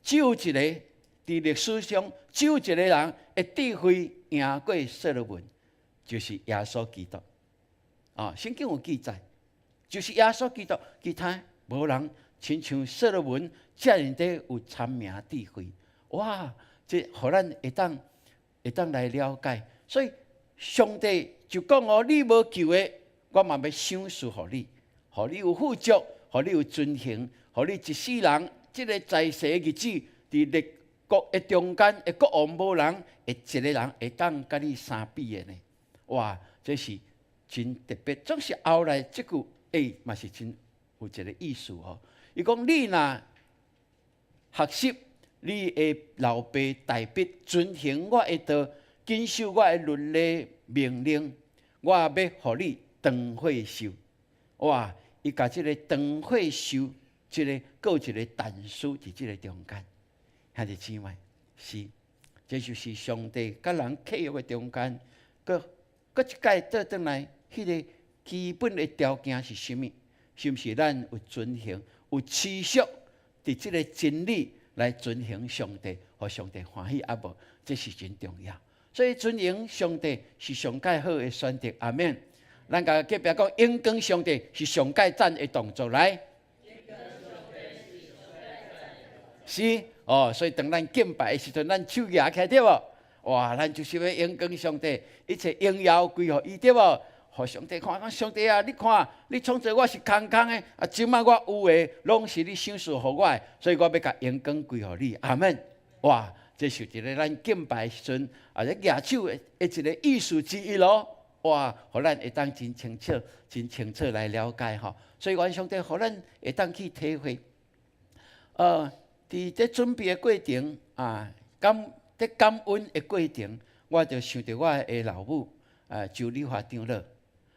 只有一个佇歷史上，只有一个人的智慧贏過所羅門，就是耶穌基督。啊，聖經有記載，就是耶穌基督，其他無人親像所羅門遮爾的有聰明智慧。哇！這予咱會當來了解。所以上帝就講哦，你無求的，我嘛欲賞賜予你，予你有富足，予你有尊榮，予你一世人這个在世的日子，佇列國的中間的國王無人會一个人會當佮你相比的呢？哇！這是真特別。總是後來這句話嘛是真有一个意思哦。伊講你若學習你的老爸大衛遵行我的道，謹守我的律例命令，我欲予你長歲壽。哇！伊共這个長火獸，這个閣有一个但書佇這个中間，兄弟姊妹，是，這就是上帝佮人契約的中間，閣閣一擺倒轉來，彼个基本的條件是啥物？是毋是咱有遵行、有持續佇這个真理來遵行上帝，予上帝歡喜抑無？這是真重要。所以尊榮上帝是上蓋好的選擇。阿們。咱共隔壁講，榮光上帝是上蓋讚的動作來。是哦，所以當咱敬拜的時陣，咱手舉起來對無？哇，咱就是欲榮光上帝，一切榮耀歸予伊對無？予上帝看，講上帝啊，你看，你創造我是空空的，啊，這擺我有的，攏是你賞賜予我的，所以我欲共榮光歸予你。阿們。哇，這是一个咱敬拜的時陣，啊，咧舉手的一个意思之一囉。哇，予咱會當真清楚、真清楚來了解吼。所以願上帝予咱會當去體會。佇這準備的過程啊，這感恩的過程，我就想著我的老母啊，周麗華長老。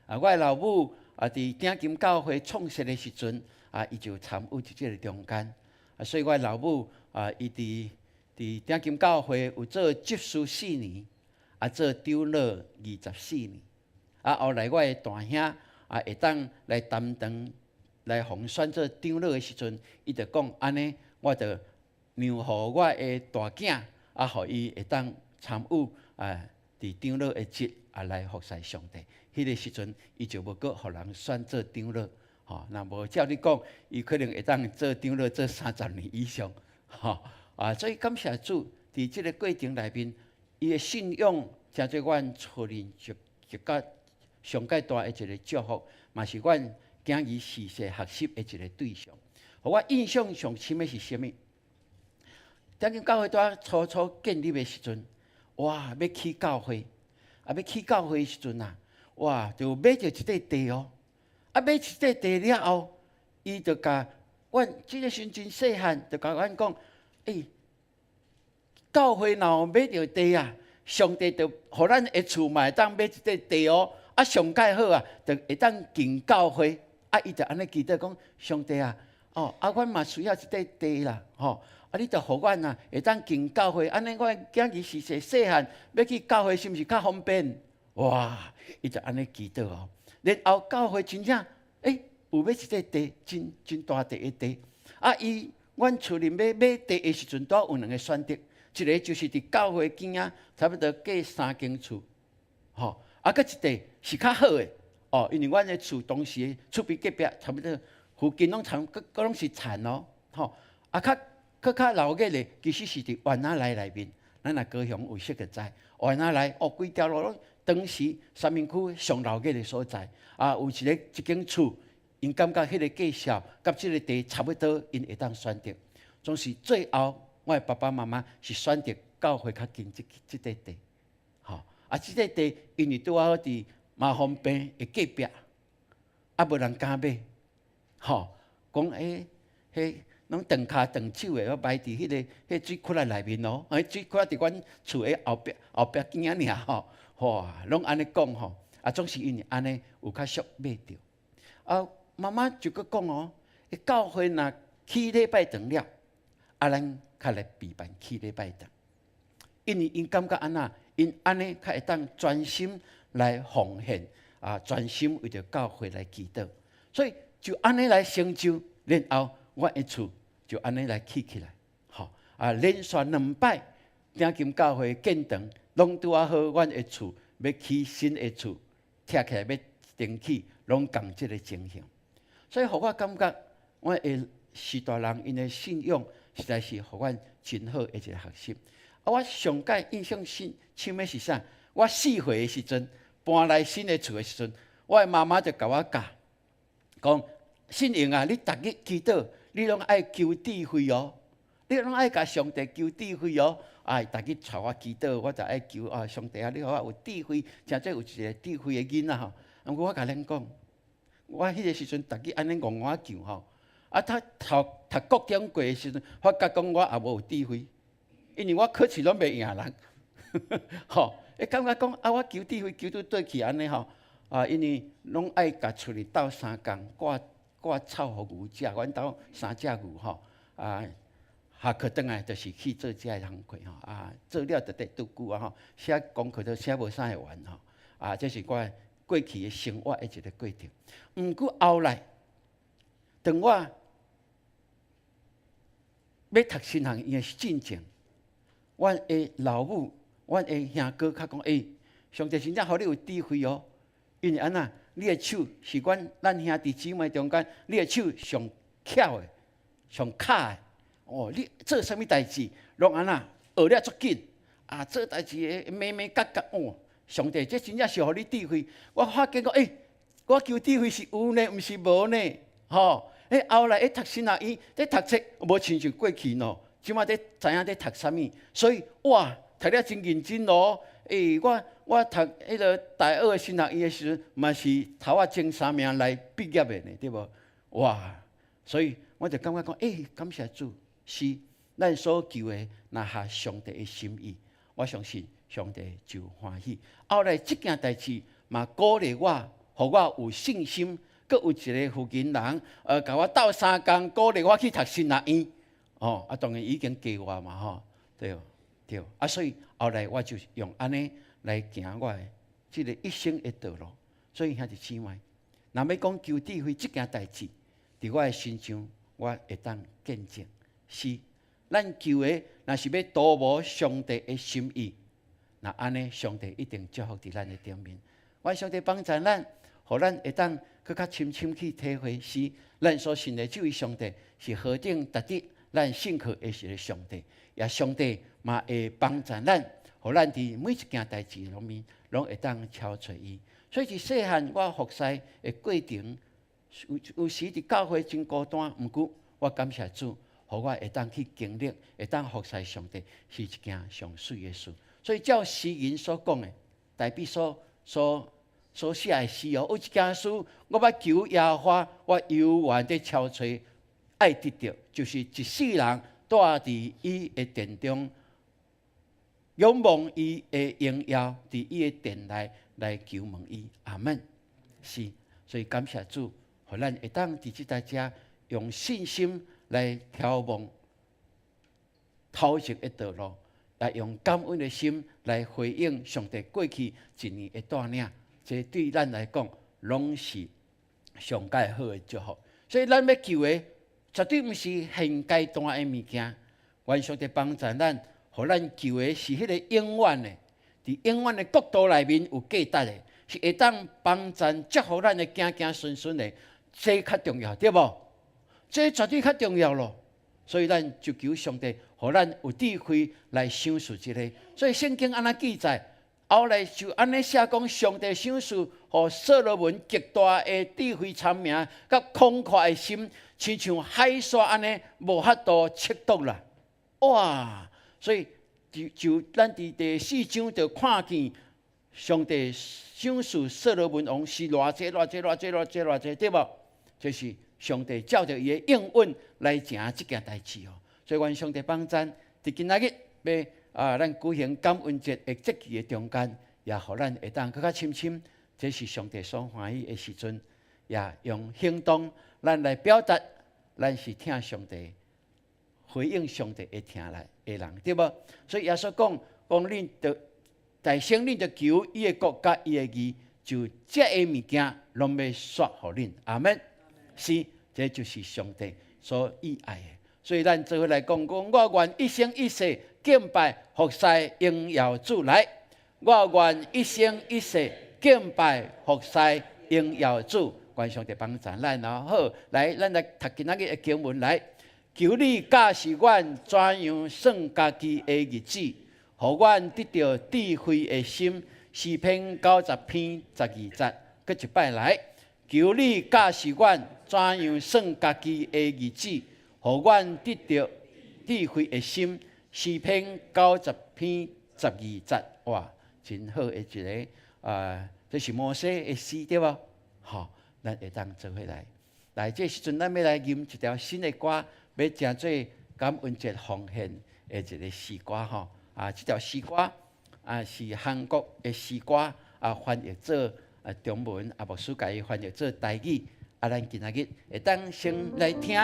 啊，我的老母啊，佇鼎金教會創設的時陣啊，伊就參與佇這个中間。啊，所以我的老母啊，伊佇鼎金教會有做執事四年，啊，做長老24年。啊，後來我的大兄啊，會當來擔當來予選做長老的時陣，伊就講按呢，我就讓予我的大囝啊，予伊會當參與啊，佇長老的職啊來服侍上帝。彼个時陣，伊就無閣予人選做長老，吼。若無照你講，伊可能會當做長老做30年以上，吼。啊，所以感謝主，佇這个過程內面，伊的信仰成做阮厝裡一個上蓋大的一个祝福，嘛是阮囝兒時勢學習的一个對象。予我印象上深的是啥物？鼎金教會拄初初建立的時陣，哇，欲起教會，啊，欲起教會的時陣啊，哇，就買著一塊地哦，啊，買一塊地了後，伊就共阮這个時陣真細漢，就共阮講，欸，教會若有買著地啊，上帝就予咱的厝嘛會當買一塊地哦，啊，上蓋好啊，就會當建教會，啊，伊就按呢祈禱講，上帝啊，哦，啊，阮嘛需要一塊地啦，吼，啊，你就予阮啊，會當建教會，按呢阮囝兒時勢細漢，欲去教會是毋是較方便？哇！伊就按呢祈禱哦，然後教會真正，欸，有買一塊地，真真大塊的地。啊，伊阮厝裡欲買地的時陣，拄有兩个選擇，一个就是佇教會邊仔，差不多隔三間厝，吼，啊，閣一塊是較好的，哦，因為阮的厝當時厝邊隔壁差不多附近攏田，閣閣攏是田哦，吼，啊，較閣較鬧熱的，其實是佇苑仔內內面，咱若高雄有識就知，苑仔內哦，規條路攏當時三民區上鬧熱的所在，啊，有一个一間厝，𪜶感覺彼个價數佮這个地差不多，𪜶會當選擇。總是最後，我的爸爸媽媽是選擇教會較近這這塊地，吼，啊，這塊地因為拄好佇麻風病的隔壁，啊，無人敢買，吼，講欸，彼攏斷跤斷手的，我埋佇彼个水窟仔內面哦，彼水窟仔佇阮厝的後壁後壁邊仔爾吼，哇，攏按呢講吼，啊，總是因為按呢有較俗買著。啊，媽媽就閣講哦，教會若起禮拜堂了，啊，咱較來備辦起禮拜堂，因為𪜶感覺按怎，𪜶按呢較會當專心來奉獻，啊，專心為著教會來祈禱，所以就按呢來成就，然後阮的厝就按呢來起起來，吼，啊，連續兩擺鼎金教會建堂，攏拄仔好，阮的厝欲起新的厝，拆起來欲重起，攏仝這个情形，所以予我感覺，阮的序大人𪜶的信仰實在是予阮真好的一個學習。啊，我上蓋印象深深的是啥？我4歲的時陣搬來新的厝的時陣，我的媽媽就共我教，講信榮啊，你逐日祈禱，你攏愛求智慧哦，你攏愛共上帝求智慧哦。啊，逐日帶我祈禱，我就愛求啊，上帝啊，你予我有智慧，誠做有一个智慧的囡仔吼。毋過我共恁講，我彼个時陣逐日按呢戇我求吼，啊，讀讀讀國中過的時陣，發覺講我也無有智慧，因為我考試攏袂贏人，吼，會感覺講啊，我求智慧求到倒去按呢吼，啊，因為攏愛共厝裡鬥相共割割草予牛食，阮兜三隻牛吼，啊，下課轉來就是去做這个工課吼，啊，做了就得拄久啊吼，寫功課都寫無啥會完吼，啊，這是我過去的生活的一個過程。毋過後來，當我欲讀神學院的進前，阮的老母、阮的兄哥較講：欸，上帝真正予你有智慧哦，因為按怎，你的手是阮咱兄弟姊妹中間，你的手上巧的、上巧的。哦，你做啥物代誌，攏按怎學了足緊啊！做代誌的眉眉角角哦，上帝這真正是予你智慧。我發覺講，欸，我求智慧是有呢，毋是無呢，吼！欸，後來咧讀神學院，咧讀冊無親像過去喏，這馬咧知影咧讀啥物，所以哇，讀了真認真咯。欸，我讀彼个大學的神學院的時陣，嘛是頭仔前三名來畢業的呢，對無？哇！所以我就感覺講，欸，感謝主，是咱所求的，若合上帝的心意，我相信上帝就歡喜。後來這件代誌嘛鼓勵我，予我有信心，閣有一個福音人，共我鬥相共，鼓勵我去讀神學院。哦，啊，當然已經加我嘛，吼，對對。啊，所以後來我就用按呢來行我的這个一生的道路。所以兄弟姊妹，若欲講求智慧這件代誌，佇我的身上，我會當見證，是咱求的，若是欲圖謀上帝的心意，那按呢，上帝一定祝福佇咱的頂面。願上帝幫助咱，予咱會當閣較深深去體會，是咱所信的這位上帝是何等值得咱信靠的一个上帝，也上帝嘛會幫助咱，予咱佇每一件代誌裡面，攏會當超揣伊。所以佇細漢我服侍的過程，有有時佇教會真孤單，毋過我感謝主，予我會當去經歷，會當服侍上帝，是一件上媠的事。所以照詩人所講的，大衛所寫的詩哦，有一件事，我欲求耶和華，我猶原佇超揣愛得著，就是一世人蹛佇伊的殿中，仰望伊的榮耀，佇伊的殿內來求問伊。阿門。是，所以感謝主，予咱會當佇這代遮用信心來眺望頭前的道路，來用感恩的心來回應上帝過去一年的帶領，這對咱來講，攏是上蓋好的祝福。所以咱欲求的，絕對毋是現階段的物件。願上帝幫助咱，予咱求的是彼个永遠的，佇永遠的國度內面有價值的，是會當幫助祝福咱的子子孫孫的，這較重要，對無？這絕對較重要咯。所以咱就求上帝，予咱有智慧來賞賜這个。所以聖經按呢記載，後來就按呢寫講，上帝賞賜予所羅門極大的智慧聰明，佮廣闊的心，親像海沙按呢無法度測度啦。哇！所以就就咱佇第四章就看見上帝賞賜所羅門王是偌濟偌濟偌濟偌濟偌濟，對無？就是上帝照著伊的應允來成這件代誌哦。所以願上帝幫贊，佇今仔日欲啊，咱舉行感恩節的節期的中間，也予咱會當閣較深深，這是上帝所歡喜的時陣，也用行動咱來表達，咱是疼上帝、回應上帝的疼來的人，對無？所以耶穌講，講恁著但先恁著求伊的國佮伊的義，就這个物件攏欲煞予恁。阿門。是，這就是上帝所意愛的。所以咱做伙來講講，我願一生一世敬拜服侍榮耀主來。我願一生一世敬拜服侍榮耀主。願上帝幫助咱哦。好，來，咱來讀今仔日的經文來。求你教示阮怎樣算家己的日子，予阮得著智慧的心。詩篇90篇12節，閣一擺來。求你教示阮怎樣算家己的日子，予阮得著智慧的心。詩篇90篇12節，哇，真好的一个啊！這是摩西的詩對無？吼，咱會當做伙來。來，這時陣咱欲來吟一條新的歌，欲成做感恩節奉獻的一个詩歌吼。啊，這條詩歌啊是韓國的詩歌啊，翻譯做啊中文啊牧師共伊翻譯做台語。啊，咱今仔日會當先來聽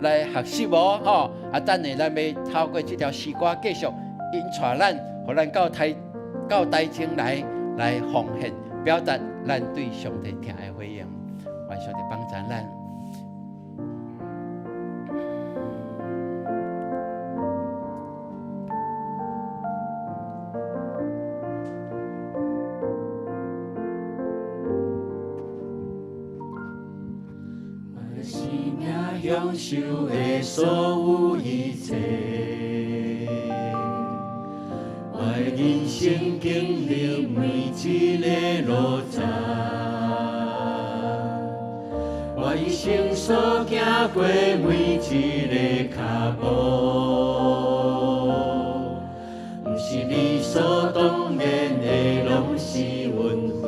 來學習無吼？啊，等下咱欲透過這條詩歌繼續引帶咱，予咱到台前來奉獻，表達咱對上帝疼的回應。願上帝幫助咱。享受的所有一切，我的人生經歷每一个路程，我一生所行過每一个跤步，毋是理所當然的，攏是恩惠。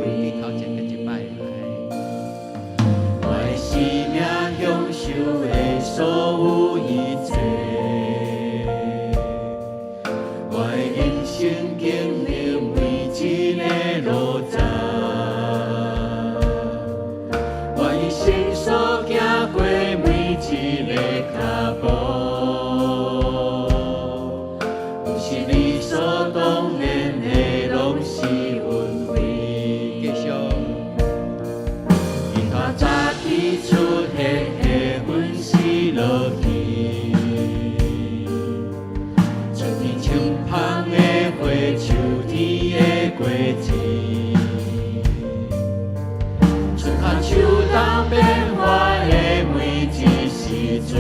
我的生命享受的所有一切，我的人生經歷每一个路程，我一生所行過每一个跤步，毋是理所當然的，攏是恩惠。繼續。伊較早起出現的昏死落去，春天青芳的花，秋天的果子，春夏秋冬變化的每一時陣，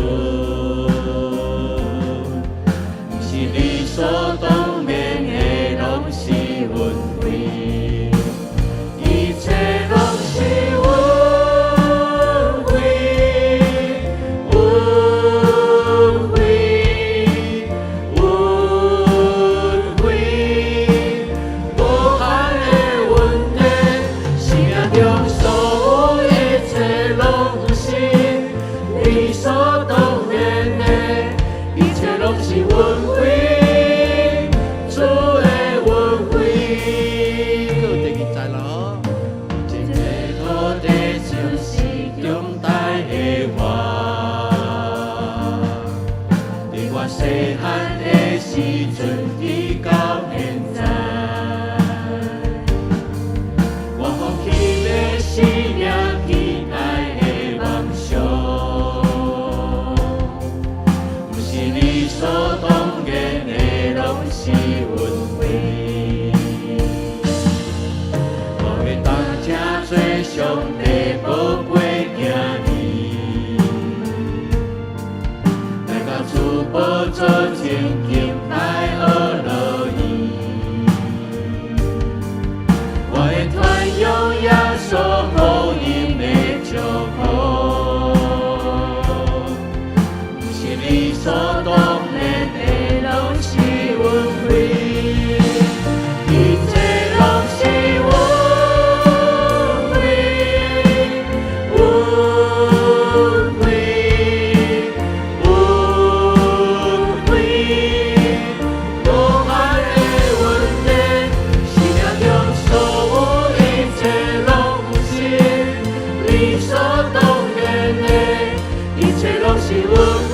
毋是理所當然的，攏是恩惠。一切攏是恩惠，恩惠，恩惠，無限的恩典，生命中所有一切攏是理所當然的，一切攏是恩惠，主的恩惠。閣第二節咯。這個土地就是長大的我，佇我細漢的時陣，直到現在，我放棄的生命，期待的夢想，毋是理所當然的，攏是恩惠。我會當成做上帝寶貴囝兒，來到主寶座前敬拜阿樂意。我會傳揚耶穌福音的祝福，毋是理所當然的，攏是恩惠。一切攏是恩惠，恩惠，恩惠，無限的恩典，生命中所有一切攏是理所當然的，一切攏是恩惠，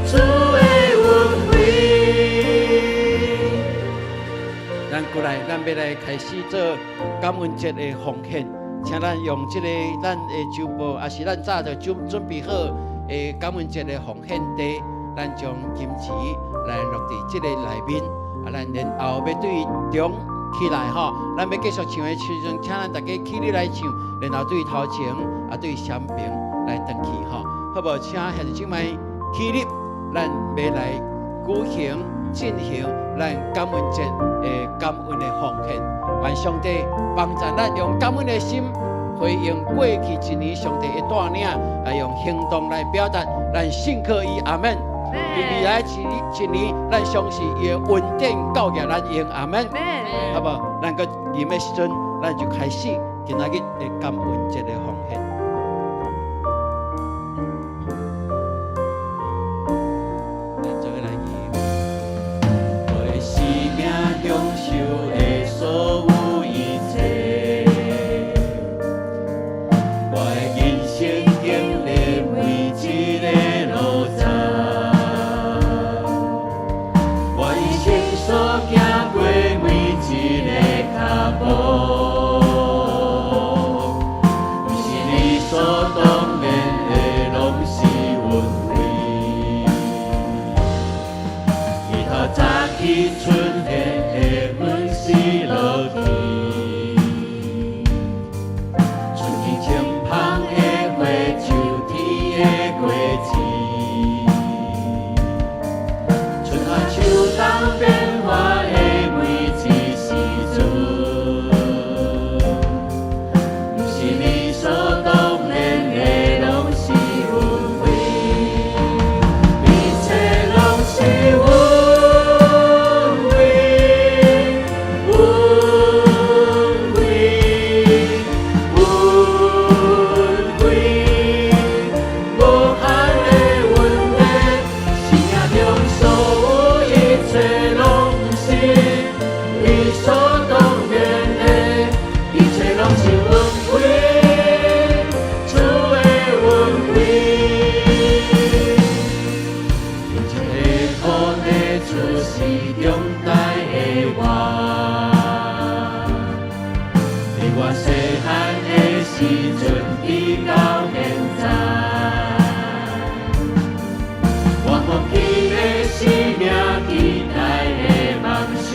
主的恩惠。咱過來，咱欲來開始做感恩節的奉獻，請咱用這个咱的周報，抑是咱早就準備好的感恩節的奉獻袋，咱將金錢來落佇這个內面，啊，咱然後欲對中起來吼，咱欲繼續唱的時陣，請咱大家起立來唱，然後對頭前啊對雙爿來轉去吼，好無？請兄弟姊妹起立，咱欲來舉行進行咱感恩節的感恩的奉獻，願上帝幫助咱用感恩的心回應過去一年上帝的帶領，來用行動來表達咱信靠伊。阿們。佇未來一年，咱相信伊的恩典夠額咱用。阿們。好無？咱閣吟的時陣，咱就開始今仔日的感恩節的奉獻。咱做伙來吟。我的生命享受的所有一切，所當然的，攏是恩惠。日頭早起出現的阮是落去，春天清芳的花，秋天的果子，春夏秋冬變化的每一時陣，毋是理所當然的，攏是恩惠，一切攏是恩惠，恩惠，恩惠，無限的恩典，生命中所有一切攏毋是理所當然的，一切攏是恩惠，主的恩惠。一切苦的出世中大的我，伫我細漢的時陣，直到現在，我放棄的生命，期待的夢想，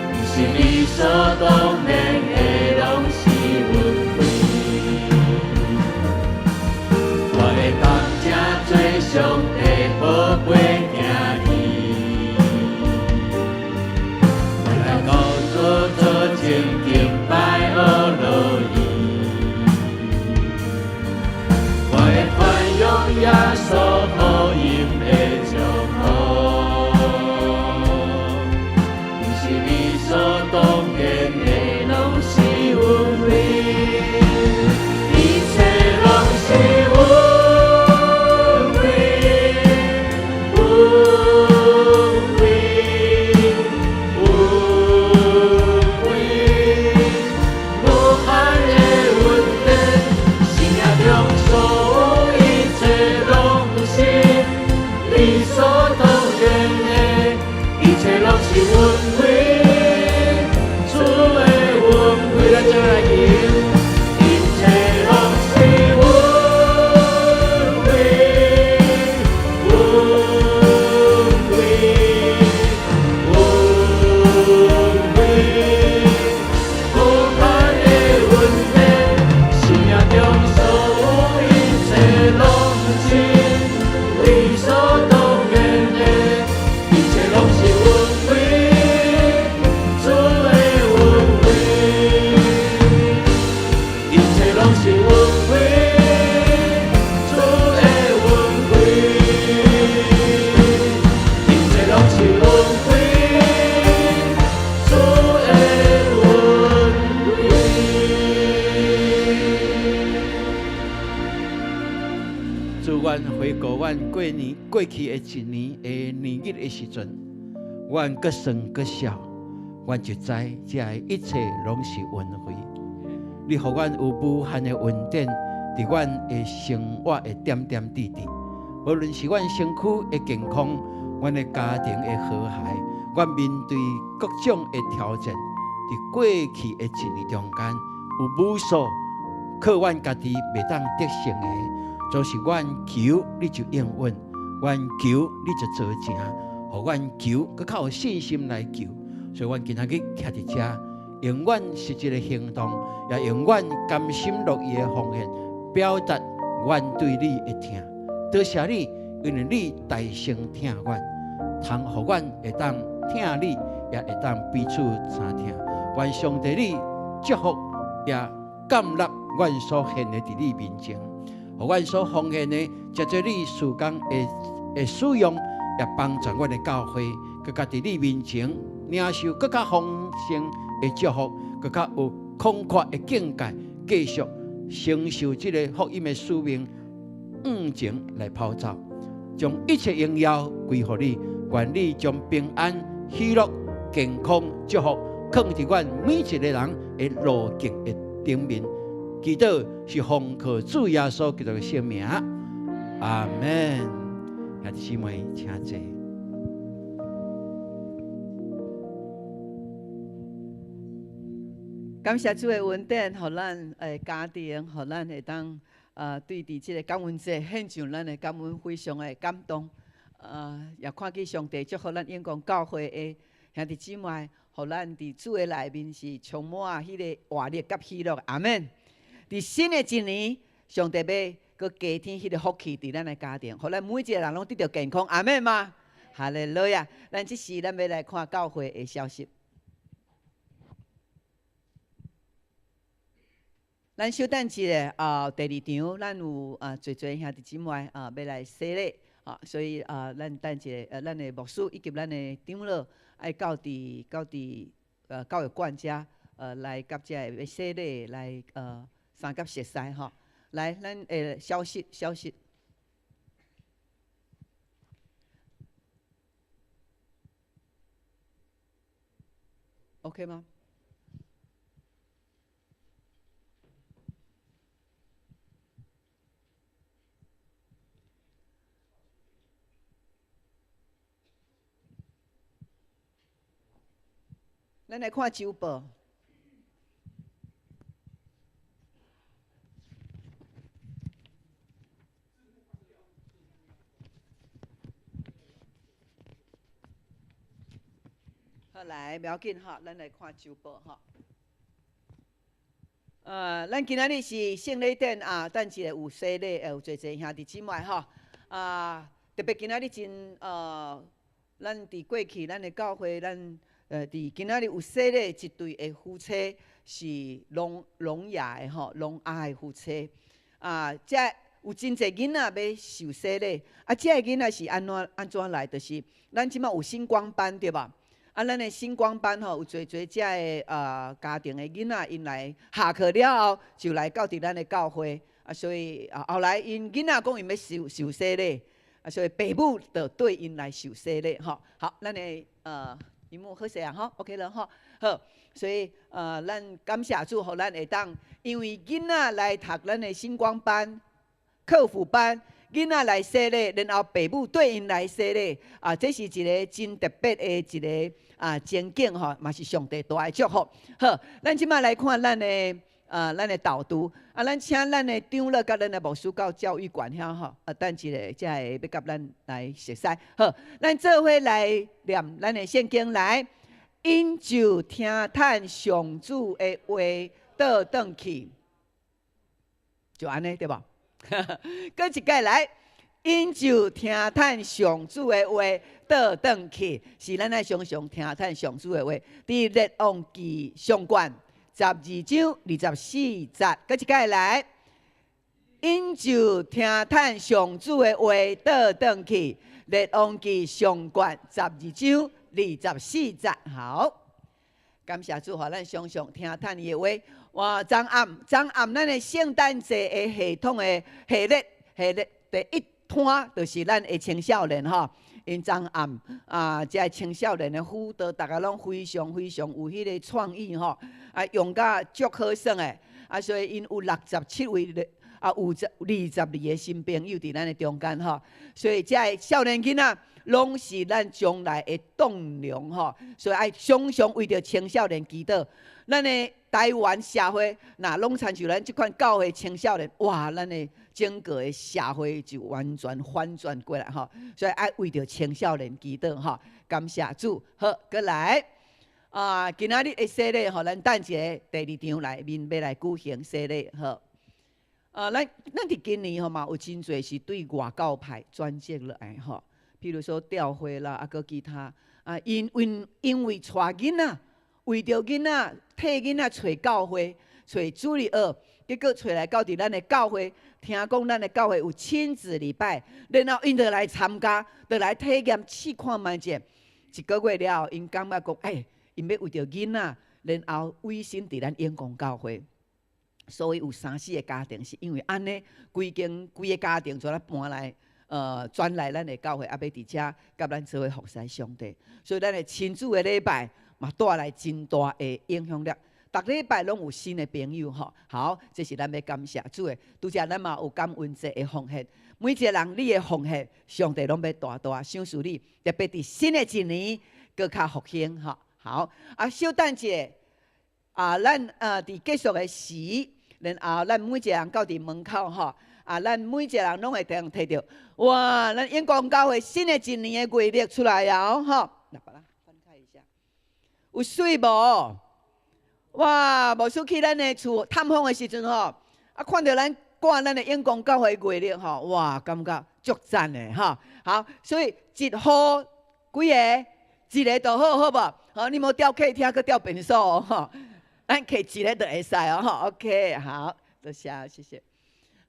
毋是理所當然的，攏是恩惠。我會當成做上帝寶貝囝兒，我來到主座前敬拜阿羅伊，我會傳揚耶穌福音的祝福，毋是理所當然的，攏是恩惠，一切攏是恩惠，恩惠，恩惠，無限的恩典，生命中所有一切攏是理所當然的，一切攏是恩惠，主的恩惠，咱做來求，一切攏是恩惠，恩惠，恩惠，無限的恩典，生命中所有一切攏是理所當然的，一切攏是恩惠，主的恩惠，一切攏是恩惠，主的恩惠，一切攏是恩惠，主的恩惠。主，阮回顧阮過年過去的一年的年日的時陣，阮閣算閣笑，阮就知這一切攏是恩惠。你予阮有無限的恩典，佇阮的生活的點點滴滴，無論是阮身軀的健康，阮的家庭的和諧，阮面對各種的挑戰，佇過去的一年中間，有無數靠阮家己袂當得勝的，就是阮求你就應允，阮求你就做成，予阮求閣較有信心來求。所以，阮今仔日徛佇遮，用阮實際的行動，也用阮甘心樂意的奉獻，表達阮對你的疼。多謝你，因為你大聲疼阮，通予阮會當疼你，也會當彼此相疼。願上帝你祝福，也感納阮所獻的佇你面前，予阮所奉獻的，藉做你事工的使用，也幫助阮的教會，閣較佇你面前領受閣較豐盛的祝福，閣較有廣闊的境界，繼續承受這个福音的使命，向前來跑走，將一切榮耀歸予你。願你將平安、喜樂、健康、祝福，囥佇阮每一个人的路徑的頂面。祈禱是奉靠主耶穌基督的聖名，阿門。兄弟姊妹，請坐。感謝主的恩典，予咱的家庭，予咱會當對佇這個感恩節獻上咱的感恩，非常的感動。也看見上帝祝福咱永光教會的兄弟姊妹，予咱佇主的內面是充滿彼个活力佮喜樂。阿們。佇新的一年，上帝欲閣加添彼个福氣佇咱的家庭，予咱每一个人攏得著健康。阿們嗎？哈利路亞！咱這時咱欲來看教會的消息。咱稍等一下啊，第二場咱有啊，濟濟兄弟姊妹啊，欲來洗禮啊，所以啊，咱等一下，咱的牧師以及咱的長老愛到佇到佇教育館遮來佮遮个欲洗禮來相佮熟似吼。來，咱的消息消息。OK 嗎？咱來看週報。好，來，無要緊吼，咱來看週報吼。咱今仔日是聖禮典啊，等一下有洗禮，有濟濟兄弟姊妹吼。啊，特別今仔日真咱佇過去咱的教會，咱佇今仔日有洗禮一對的夫妻是聾聾啞的吼，聾啞的夫妻。啊，這有真濟囡仔欲受洗禮，啊，這个囡仔是按怎按怎來？就是咱這馬有星光班對無？啊，咱的星光班吼，有濟濟遮个家庭的囡仔，𪜶來下課了後就來到佇咱的教會，啊，所以啊，後來𪜶囡仔講𪜶欲受受洗禮，啊，所以爸母就對𪜶來受洗禮吼。好，咱的螢幕好勢啊吼，OK 了吼，好，所以咱感謝主，予咱會當因為囡仔來讀咱的星光班、課輔班。囡仔來洗禮，然後爸母對𪜶來洗禮，啊，這是一个真特別的一个啊情景吼，嘛是上帝大的祝福。好，咱這馬來看咱的咱的導讀，啊，咱請咱的長老佮咱的牧師到教育館遐吼，啊，等一下才會欲佮咱來熟似。好，咱做伙來念咱的聖經來，𪜶就聽趁上主的話倒轉去，就按呢對無？閣一擺來，𪜶就聽趁上主的話倒轉去，是咱愛常常聽趁上主的話。佇列王紀上卷12章24節，閣一擺來，𪜶就聽趁上主的話倒轉去。列王紀上卷12章24節，好，感謝主，予咱常常聽趁伊的話。哇！昨暗，昨暗，咱的聖誕節的系統的系列，系列第一攤就是咱的青少年吼，𪜶昨暗啊，這个青少年的輔導，逐家攏非常非常有彼個創意吼，啊，用甲足好耍的，啊，所以𪜶有67位的，啊，有22個新朋友佇咱的中間吼，所以這个少年囡仔攏是咱將來的棟梁吼，所以愛常常為著青少年祈禱，咱的台灣社會若攏親像咱這款教會青少年，哇！咱的整個的社會就完全反轉過來吼，所以愛為著青少年祈禱吼，感謝主。好，閣來啊！今仔日的洗禮吼，咱等一下第二場內面欲來舉行洗禮好。啊，咱咱佇今年吼嘛有真濟是對外教派轉職落來吼，譬如說教會啦，啊，閣其他啊，因因因為帶囡仔。為著囡仔，替囡仔揣教會，揣主日學，結果揣來到佇咱的教會，聽講咱的教會有親子禮拜，然後𪜶就來參加，就來體驗試看覓者。一個月了後，𪜶感覺講，欸，𪜶欲為著囡仔，然後委身佇咱永光教會。所以有三四个家庭是因為按呢，規間規个家庭全搬來，轉來咱的教會，啊，欲佇遮佮咱做伙服侍上帝。所以咱的親子的禮拜嘛帶來真大的影響力，逐禮拜攏有新的朋友吼。好，這是咱欲感謝主的。拄才咱嘛有感恩節的奉獻，每一個人你的奉獻，上帝攏欲大大賞賜你。特別佇新的一年，閣較復興吼。好，啊，稍等一下，啊，咱佇結束的時，然後咱每一個人到佇門口吼，啊，咱每一個人攏會當提著，哇！咱永光教會新的一年的月曆出來啊，吼！來，把它翻開一下，有媠無？哇！牧師去咱的厝探訪的時陣吼，啊，看著咱掛咱的永光教會月曆吼，哇，感覺足讚的吼。好，所以一戶幾个？一个就好，好無？好，你莫蹛客廳，閣蹛便所哦，吼。咱摕一个就會使哦，吼。OK，好，多謝，謝謝。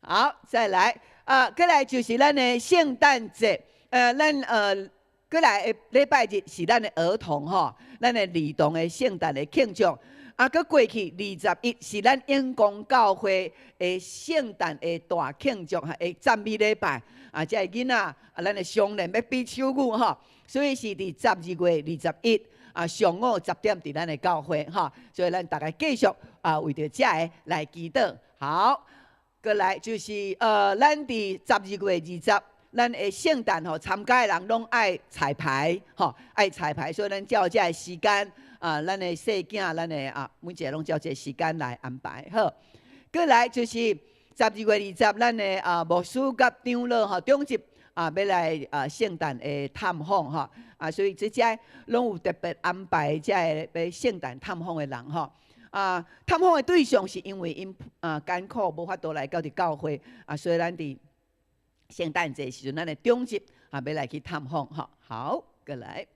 好，再來，啊，過來就是咱的聖誕節，咱過來的禮拜日是咱的兒童吼，咱的兒童的聖誕的慶祝。啊，閣過去21是咱永光教會的聖誕的大慶祝，的讚美禮拜。啊，這个囡仔啊，咱的常年欲比手語吼，所以是佇12月21啊上午10點佇咱的教會吼，所以咱逐家繼續啊為著這个來祈禱。好，過來就是咱佇12月20，咱的聖誕吼，參加的人攏愛彩排吼，愛彩排，所以咱照這个時間啊，咱的細囝，咱的啊，每一个攏照這个時間來安排。好，過來就是十二月二十，咱的啊牧師佮長老吼，長執啊，欲來啊聖誕的探訪吼，啊，所以這遮攏有特別安排這个欲聖誕探訪的人吼。啊，探訪的對象是因為𪜶啊艱苦無法度來到佇教會啊，所以咱佇聖誕節時陣，咱的長執啊欲來去探訪吼。好，過來，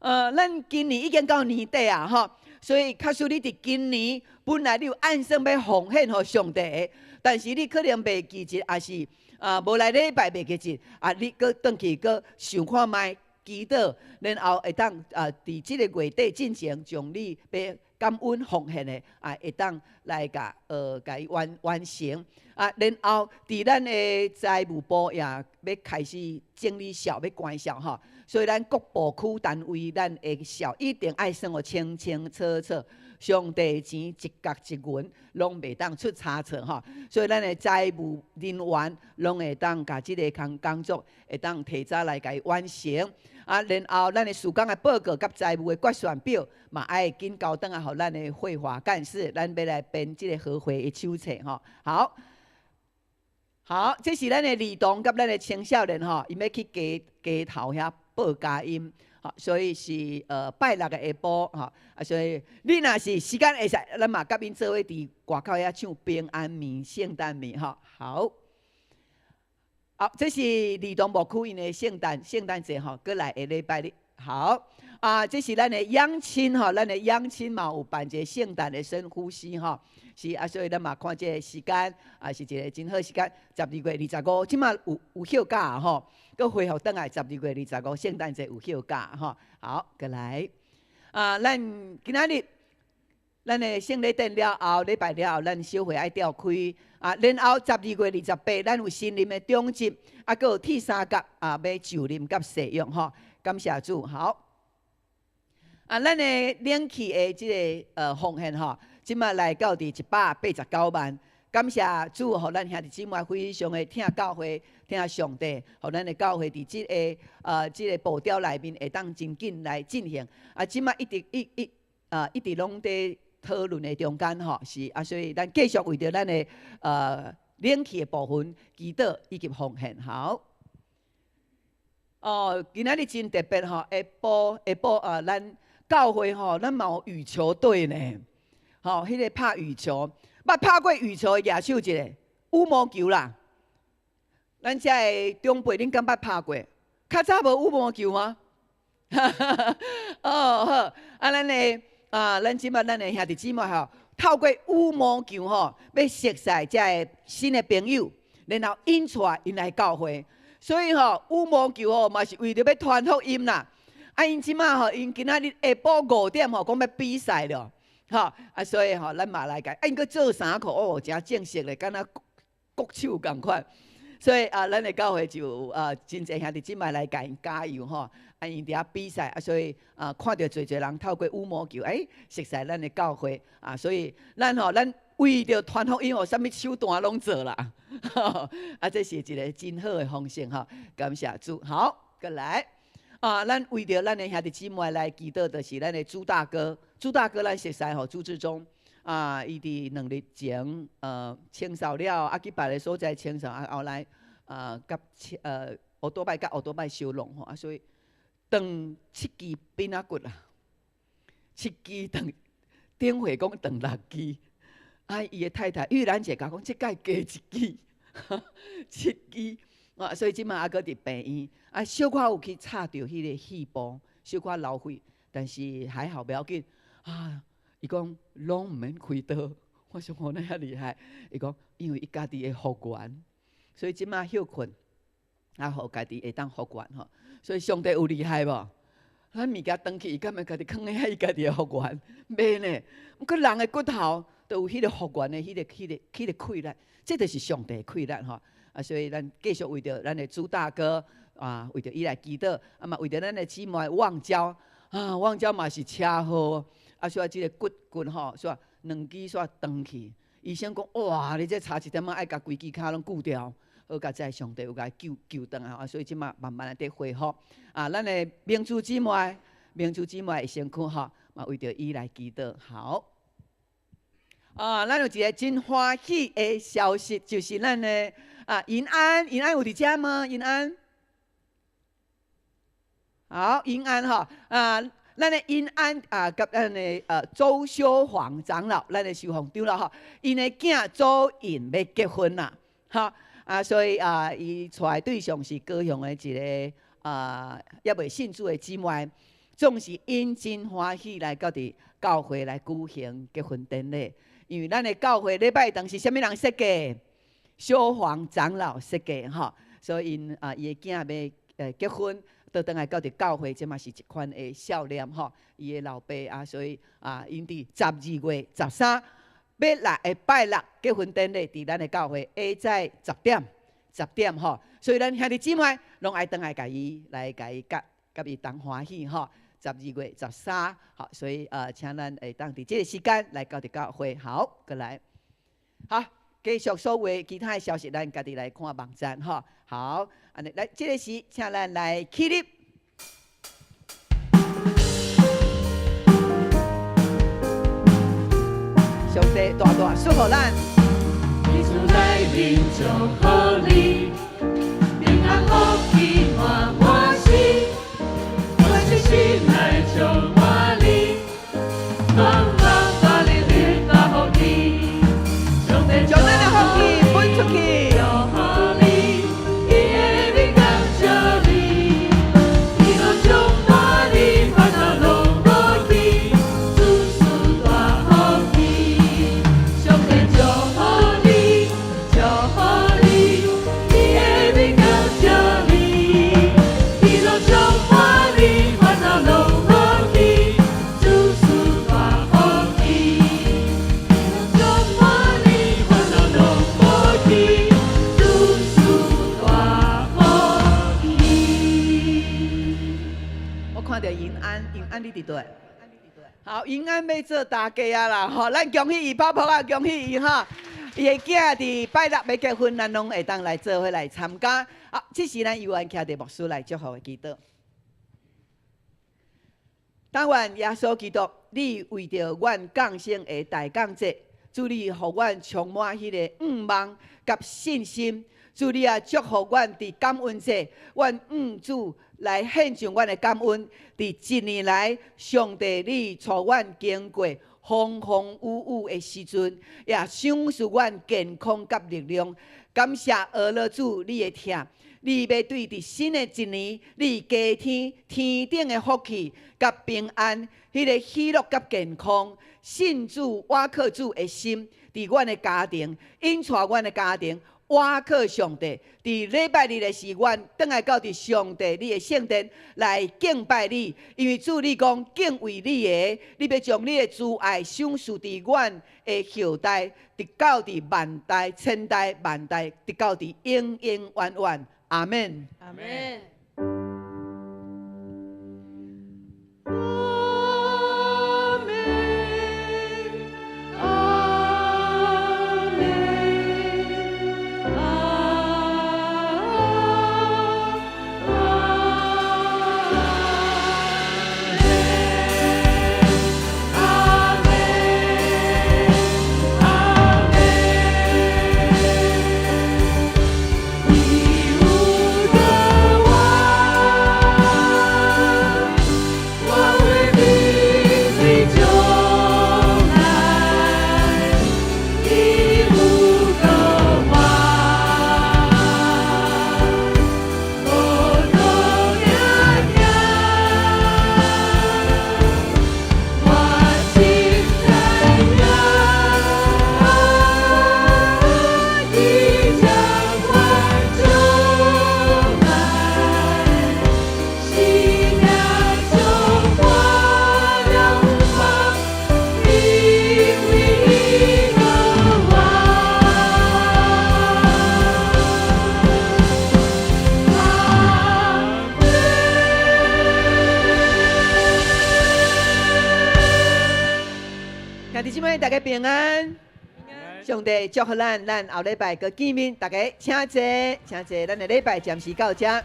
咱今年已經到年底啊，吼，所以假使你佇今年本來你有按算欲奉獻予上帝的，但是你可能袂記得，抑是啊無來禮拜袂記得，啊，你閣轉去閣想看覓祈禱，然後會當啊佇這个月底進前，將你欲感恩奉獻的啊，會當來共伊完完成啊，然後佇咱的財務部也欲開始整理數，欲關數吼，所以咱各部區單位，咱的數一定愛算予清清楚楚，上帝錢一角一銀攏袂當出差錯吼，所以咱的財務人員攏會當共這个工工作會當提早來共伊完成。啊，然後咱的事工的報告佮財務的決算表嘛，愛緊交轉來予咱的會華幹事，咱欲來編這个合會的手冊吼。好，好，這是咱的兒童佮咱的青少年吼，𪜶欲去街街頭遐報佳音，吼，所以是拜六的下晡吼，啊，所以你若是時間會使，咱嘛佮𪜶做伙佇外口遐唱平安暝、聖誕暝吼。好。好，這是兒童牧區𪜶的聖誕節吼，過來下禮拜日。好，啊，這是咱的養親吼，咱的養親嘛有辦一个聖誕的深呼吸吼，是啊，所以咱嘛看這个時間啊，是一个真好時間，12月25，這馬有休假吼，閣恢復轉來十二月二十五聖誕節有休假吼。好，過來，啊，咱今仔日咱的聖禮典了後，禮拜了後，咱小會愛召開啊，然後12月28，咱有新任的長執，啊，閣有鐵三角啊，欲就任佮誓約吼，感謝主，好。啊，咱的冷氣的這个奉獻吼，這馬來到佇189萬，感謝主，予咱兄弟姊妹非常的疼教會，疼上帝，予咱的教會佇這个步調內面會當真緊來進行。啊，這馬一直一一啊，一直攏佇討論的中間吼，是啊，所以咱繼續為著咱的冷氣的部分祈禱以及奉獻。好，哦，今仔日真特別吼，下晡下晡啊，咱教會吼，咱嘛有羽球隊呢，吼，彼个拍羽球，捌拍過羽球的舉手一下，羽毛球啦。咱遮的長輩，恁敢捌拍過？較早無羽毛球嗎？哦好，啊，咱的啊，咱這馬咱的兄弟姊妹吼，透過羽毛球吼，欲熟似遮个新的朋友，然後引帶𪜶來教會。所以吼，羽毛球吼嘛是為著欲傳福音啦。啊，𪜶這馬吼，𪜶今仔日下晡5點吼，講欲比賽了，吼啊，所以吼，咱嘛來共，啊，𪜶閣做衫褲哦，誠正式咧，敢若國手仝款。所以啊，咱的教會就啊，真濟兄弟姊妹來共𪜶加油吼。啊，𪜶佇遐比賽啊，所以啊，看著濟濟人透過羽毛球，欸，熟似咱的教會啊，所以咱吼，咱為著傳福音吼，啥物手段攏做啦。啊，這是一个真好的方式吼，感謝主。好，過來啊，咱為著咱的兄弟姊妹來祈禱，就是咱的朱大哥，朱大哥咱熟似吼，朱志忠。啊，伊佇2日前，清掃了，啊去別个所在清掃，啊後來啊，佮烏多擺佮烏多擺相弄吼，啊所以斷七支鬢仔骨啊，七支斷，頂回講斷六支，啊伊的太太玉蘭姐共講，這擺加一支，七支，啊所以這擺猶閣佇病院，啊小可有去插著彼个肺部，小可流血，但是還好，袂要緊啊。伊講攏毋免開刀，我想講哪遐厲害。伊講因為伊家己會復原，所以這擺歇睏，啊，予家己會當復原吼。所以上帝有厲害無？咱物件斷去，伊敢會家己囥佇遐，伊家己會復原？袂呢。毋過人的骨頭都有彼个復原的彼个氣力，這就是上帝的氣力吼。啊，所以咱繼續為著咱的朱大哥啊，為著伊來祈禱，啊嘛為著咱的姊妹旺嬌啊，旺嬌嘛是車禍。啊，所以這个骨骨吼，煞兩支煞斷去。醫生講，哇，你這差一點仔愛共規支跤攏鋸掉。好佳哉上帝有共伊救轉來啊，所以這擺慢慢的佇恢復。啊，咱的明珠姊妹，明珠姊妹的身軀吼，嘛為著伊來祈禱。好。啊，咱有一个真歡喜的消息，就是咱的啊，銀安，銀安有佇遮嗎？銀安。好，銀安吼，啊。咱的銀安啊，佮咱的周修煌長老，咱的修煌長老吼，𪜶的囝周穎欲結婚啦，哈啊，所以啊，伊娶的對象是高雄的一个啊，猶未信主的姊妹，總是𪜶真歡喜來到佇教會來舉行結婚典禮，因為咱的教會禮拜堂是啥物人設計？修煌長老設計吼，所以𪜶啊，伊的囝欲結婚。倒轉來到佇教會，這嘛是一款的笑臉吼。伊的老爸啊，所以啊，𪜶佇12月13欲來的拜六結婚典禮，佇咱的教會下早十點，十點吼。所以咱兄弟姊妹攏愛轉來共伊來共伊佮佮伊同歡喜吼。12月13，好，所以請咱會當佇這个時間來到佇教會。好，過來，好，繼續所有其他的消息，咱家己來看網站吼。好，按呢來，這个時請咱來起立。上帝大大祝福咱。主來臨祝福你，平安福氣滿滿心，我一心來充滿你，滿滿把你領到福氣，上帝將咱的福氣分出去。祝福你，伊的面感謝你，喜樂充滿你，煩惱攏無去，諸事大福氣，上帝祝福你，祝福你，伊的面感謝你，喜樂充滿你，煩惱攏無去，諸事大福氣，喜樂充滿你，煩惱攏無去，諸事大福氣。我看著銀安，銀安你佇佗？好，銀安欲做大家啊啦，吼，咱恭喜伊，拍噗仔，恭喜伊哈！伊的囝佇拜六欲結婚，咱攏會當來做伙來參加。好，這時咱猶原徛佇牧師來祝福的祈禱。但願耶穌基督，你為著阮降生的大降節，主你予阮充滿彼个向望佮信心。主你啊，祝福阮佇感恩節，阮向主來獻上阮的感恩。佇一年來，上帝你帶阮經過風風雨雨的時陣，也賞賜阮健康佮力量。感謝阿樂主你的疼，你欲對佇新的一年，你加添天頂的福氣佮平安，彼个喜樂佮健康，信主倚靠主的心，佇阮的家庭，引帶阮的家庭。倚靠上帝，佇禮拜日的時，阮轉來到佇上帝你的聖殿來敬拜你，因為主你講敬畏你的，你欲將你的慈愛賞賜佇阮的後代，直到佇萬代、千代、萬代，直到佇永永遠遠。阿們。阿們。阿們，阿們，阿阿們，阿們。妹，大家平安。上帝祝福咱，咱後禮拜閣見面，大家請坐，請坐，咱的禮拜暫時到這。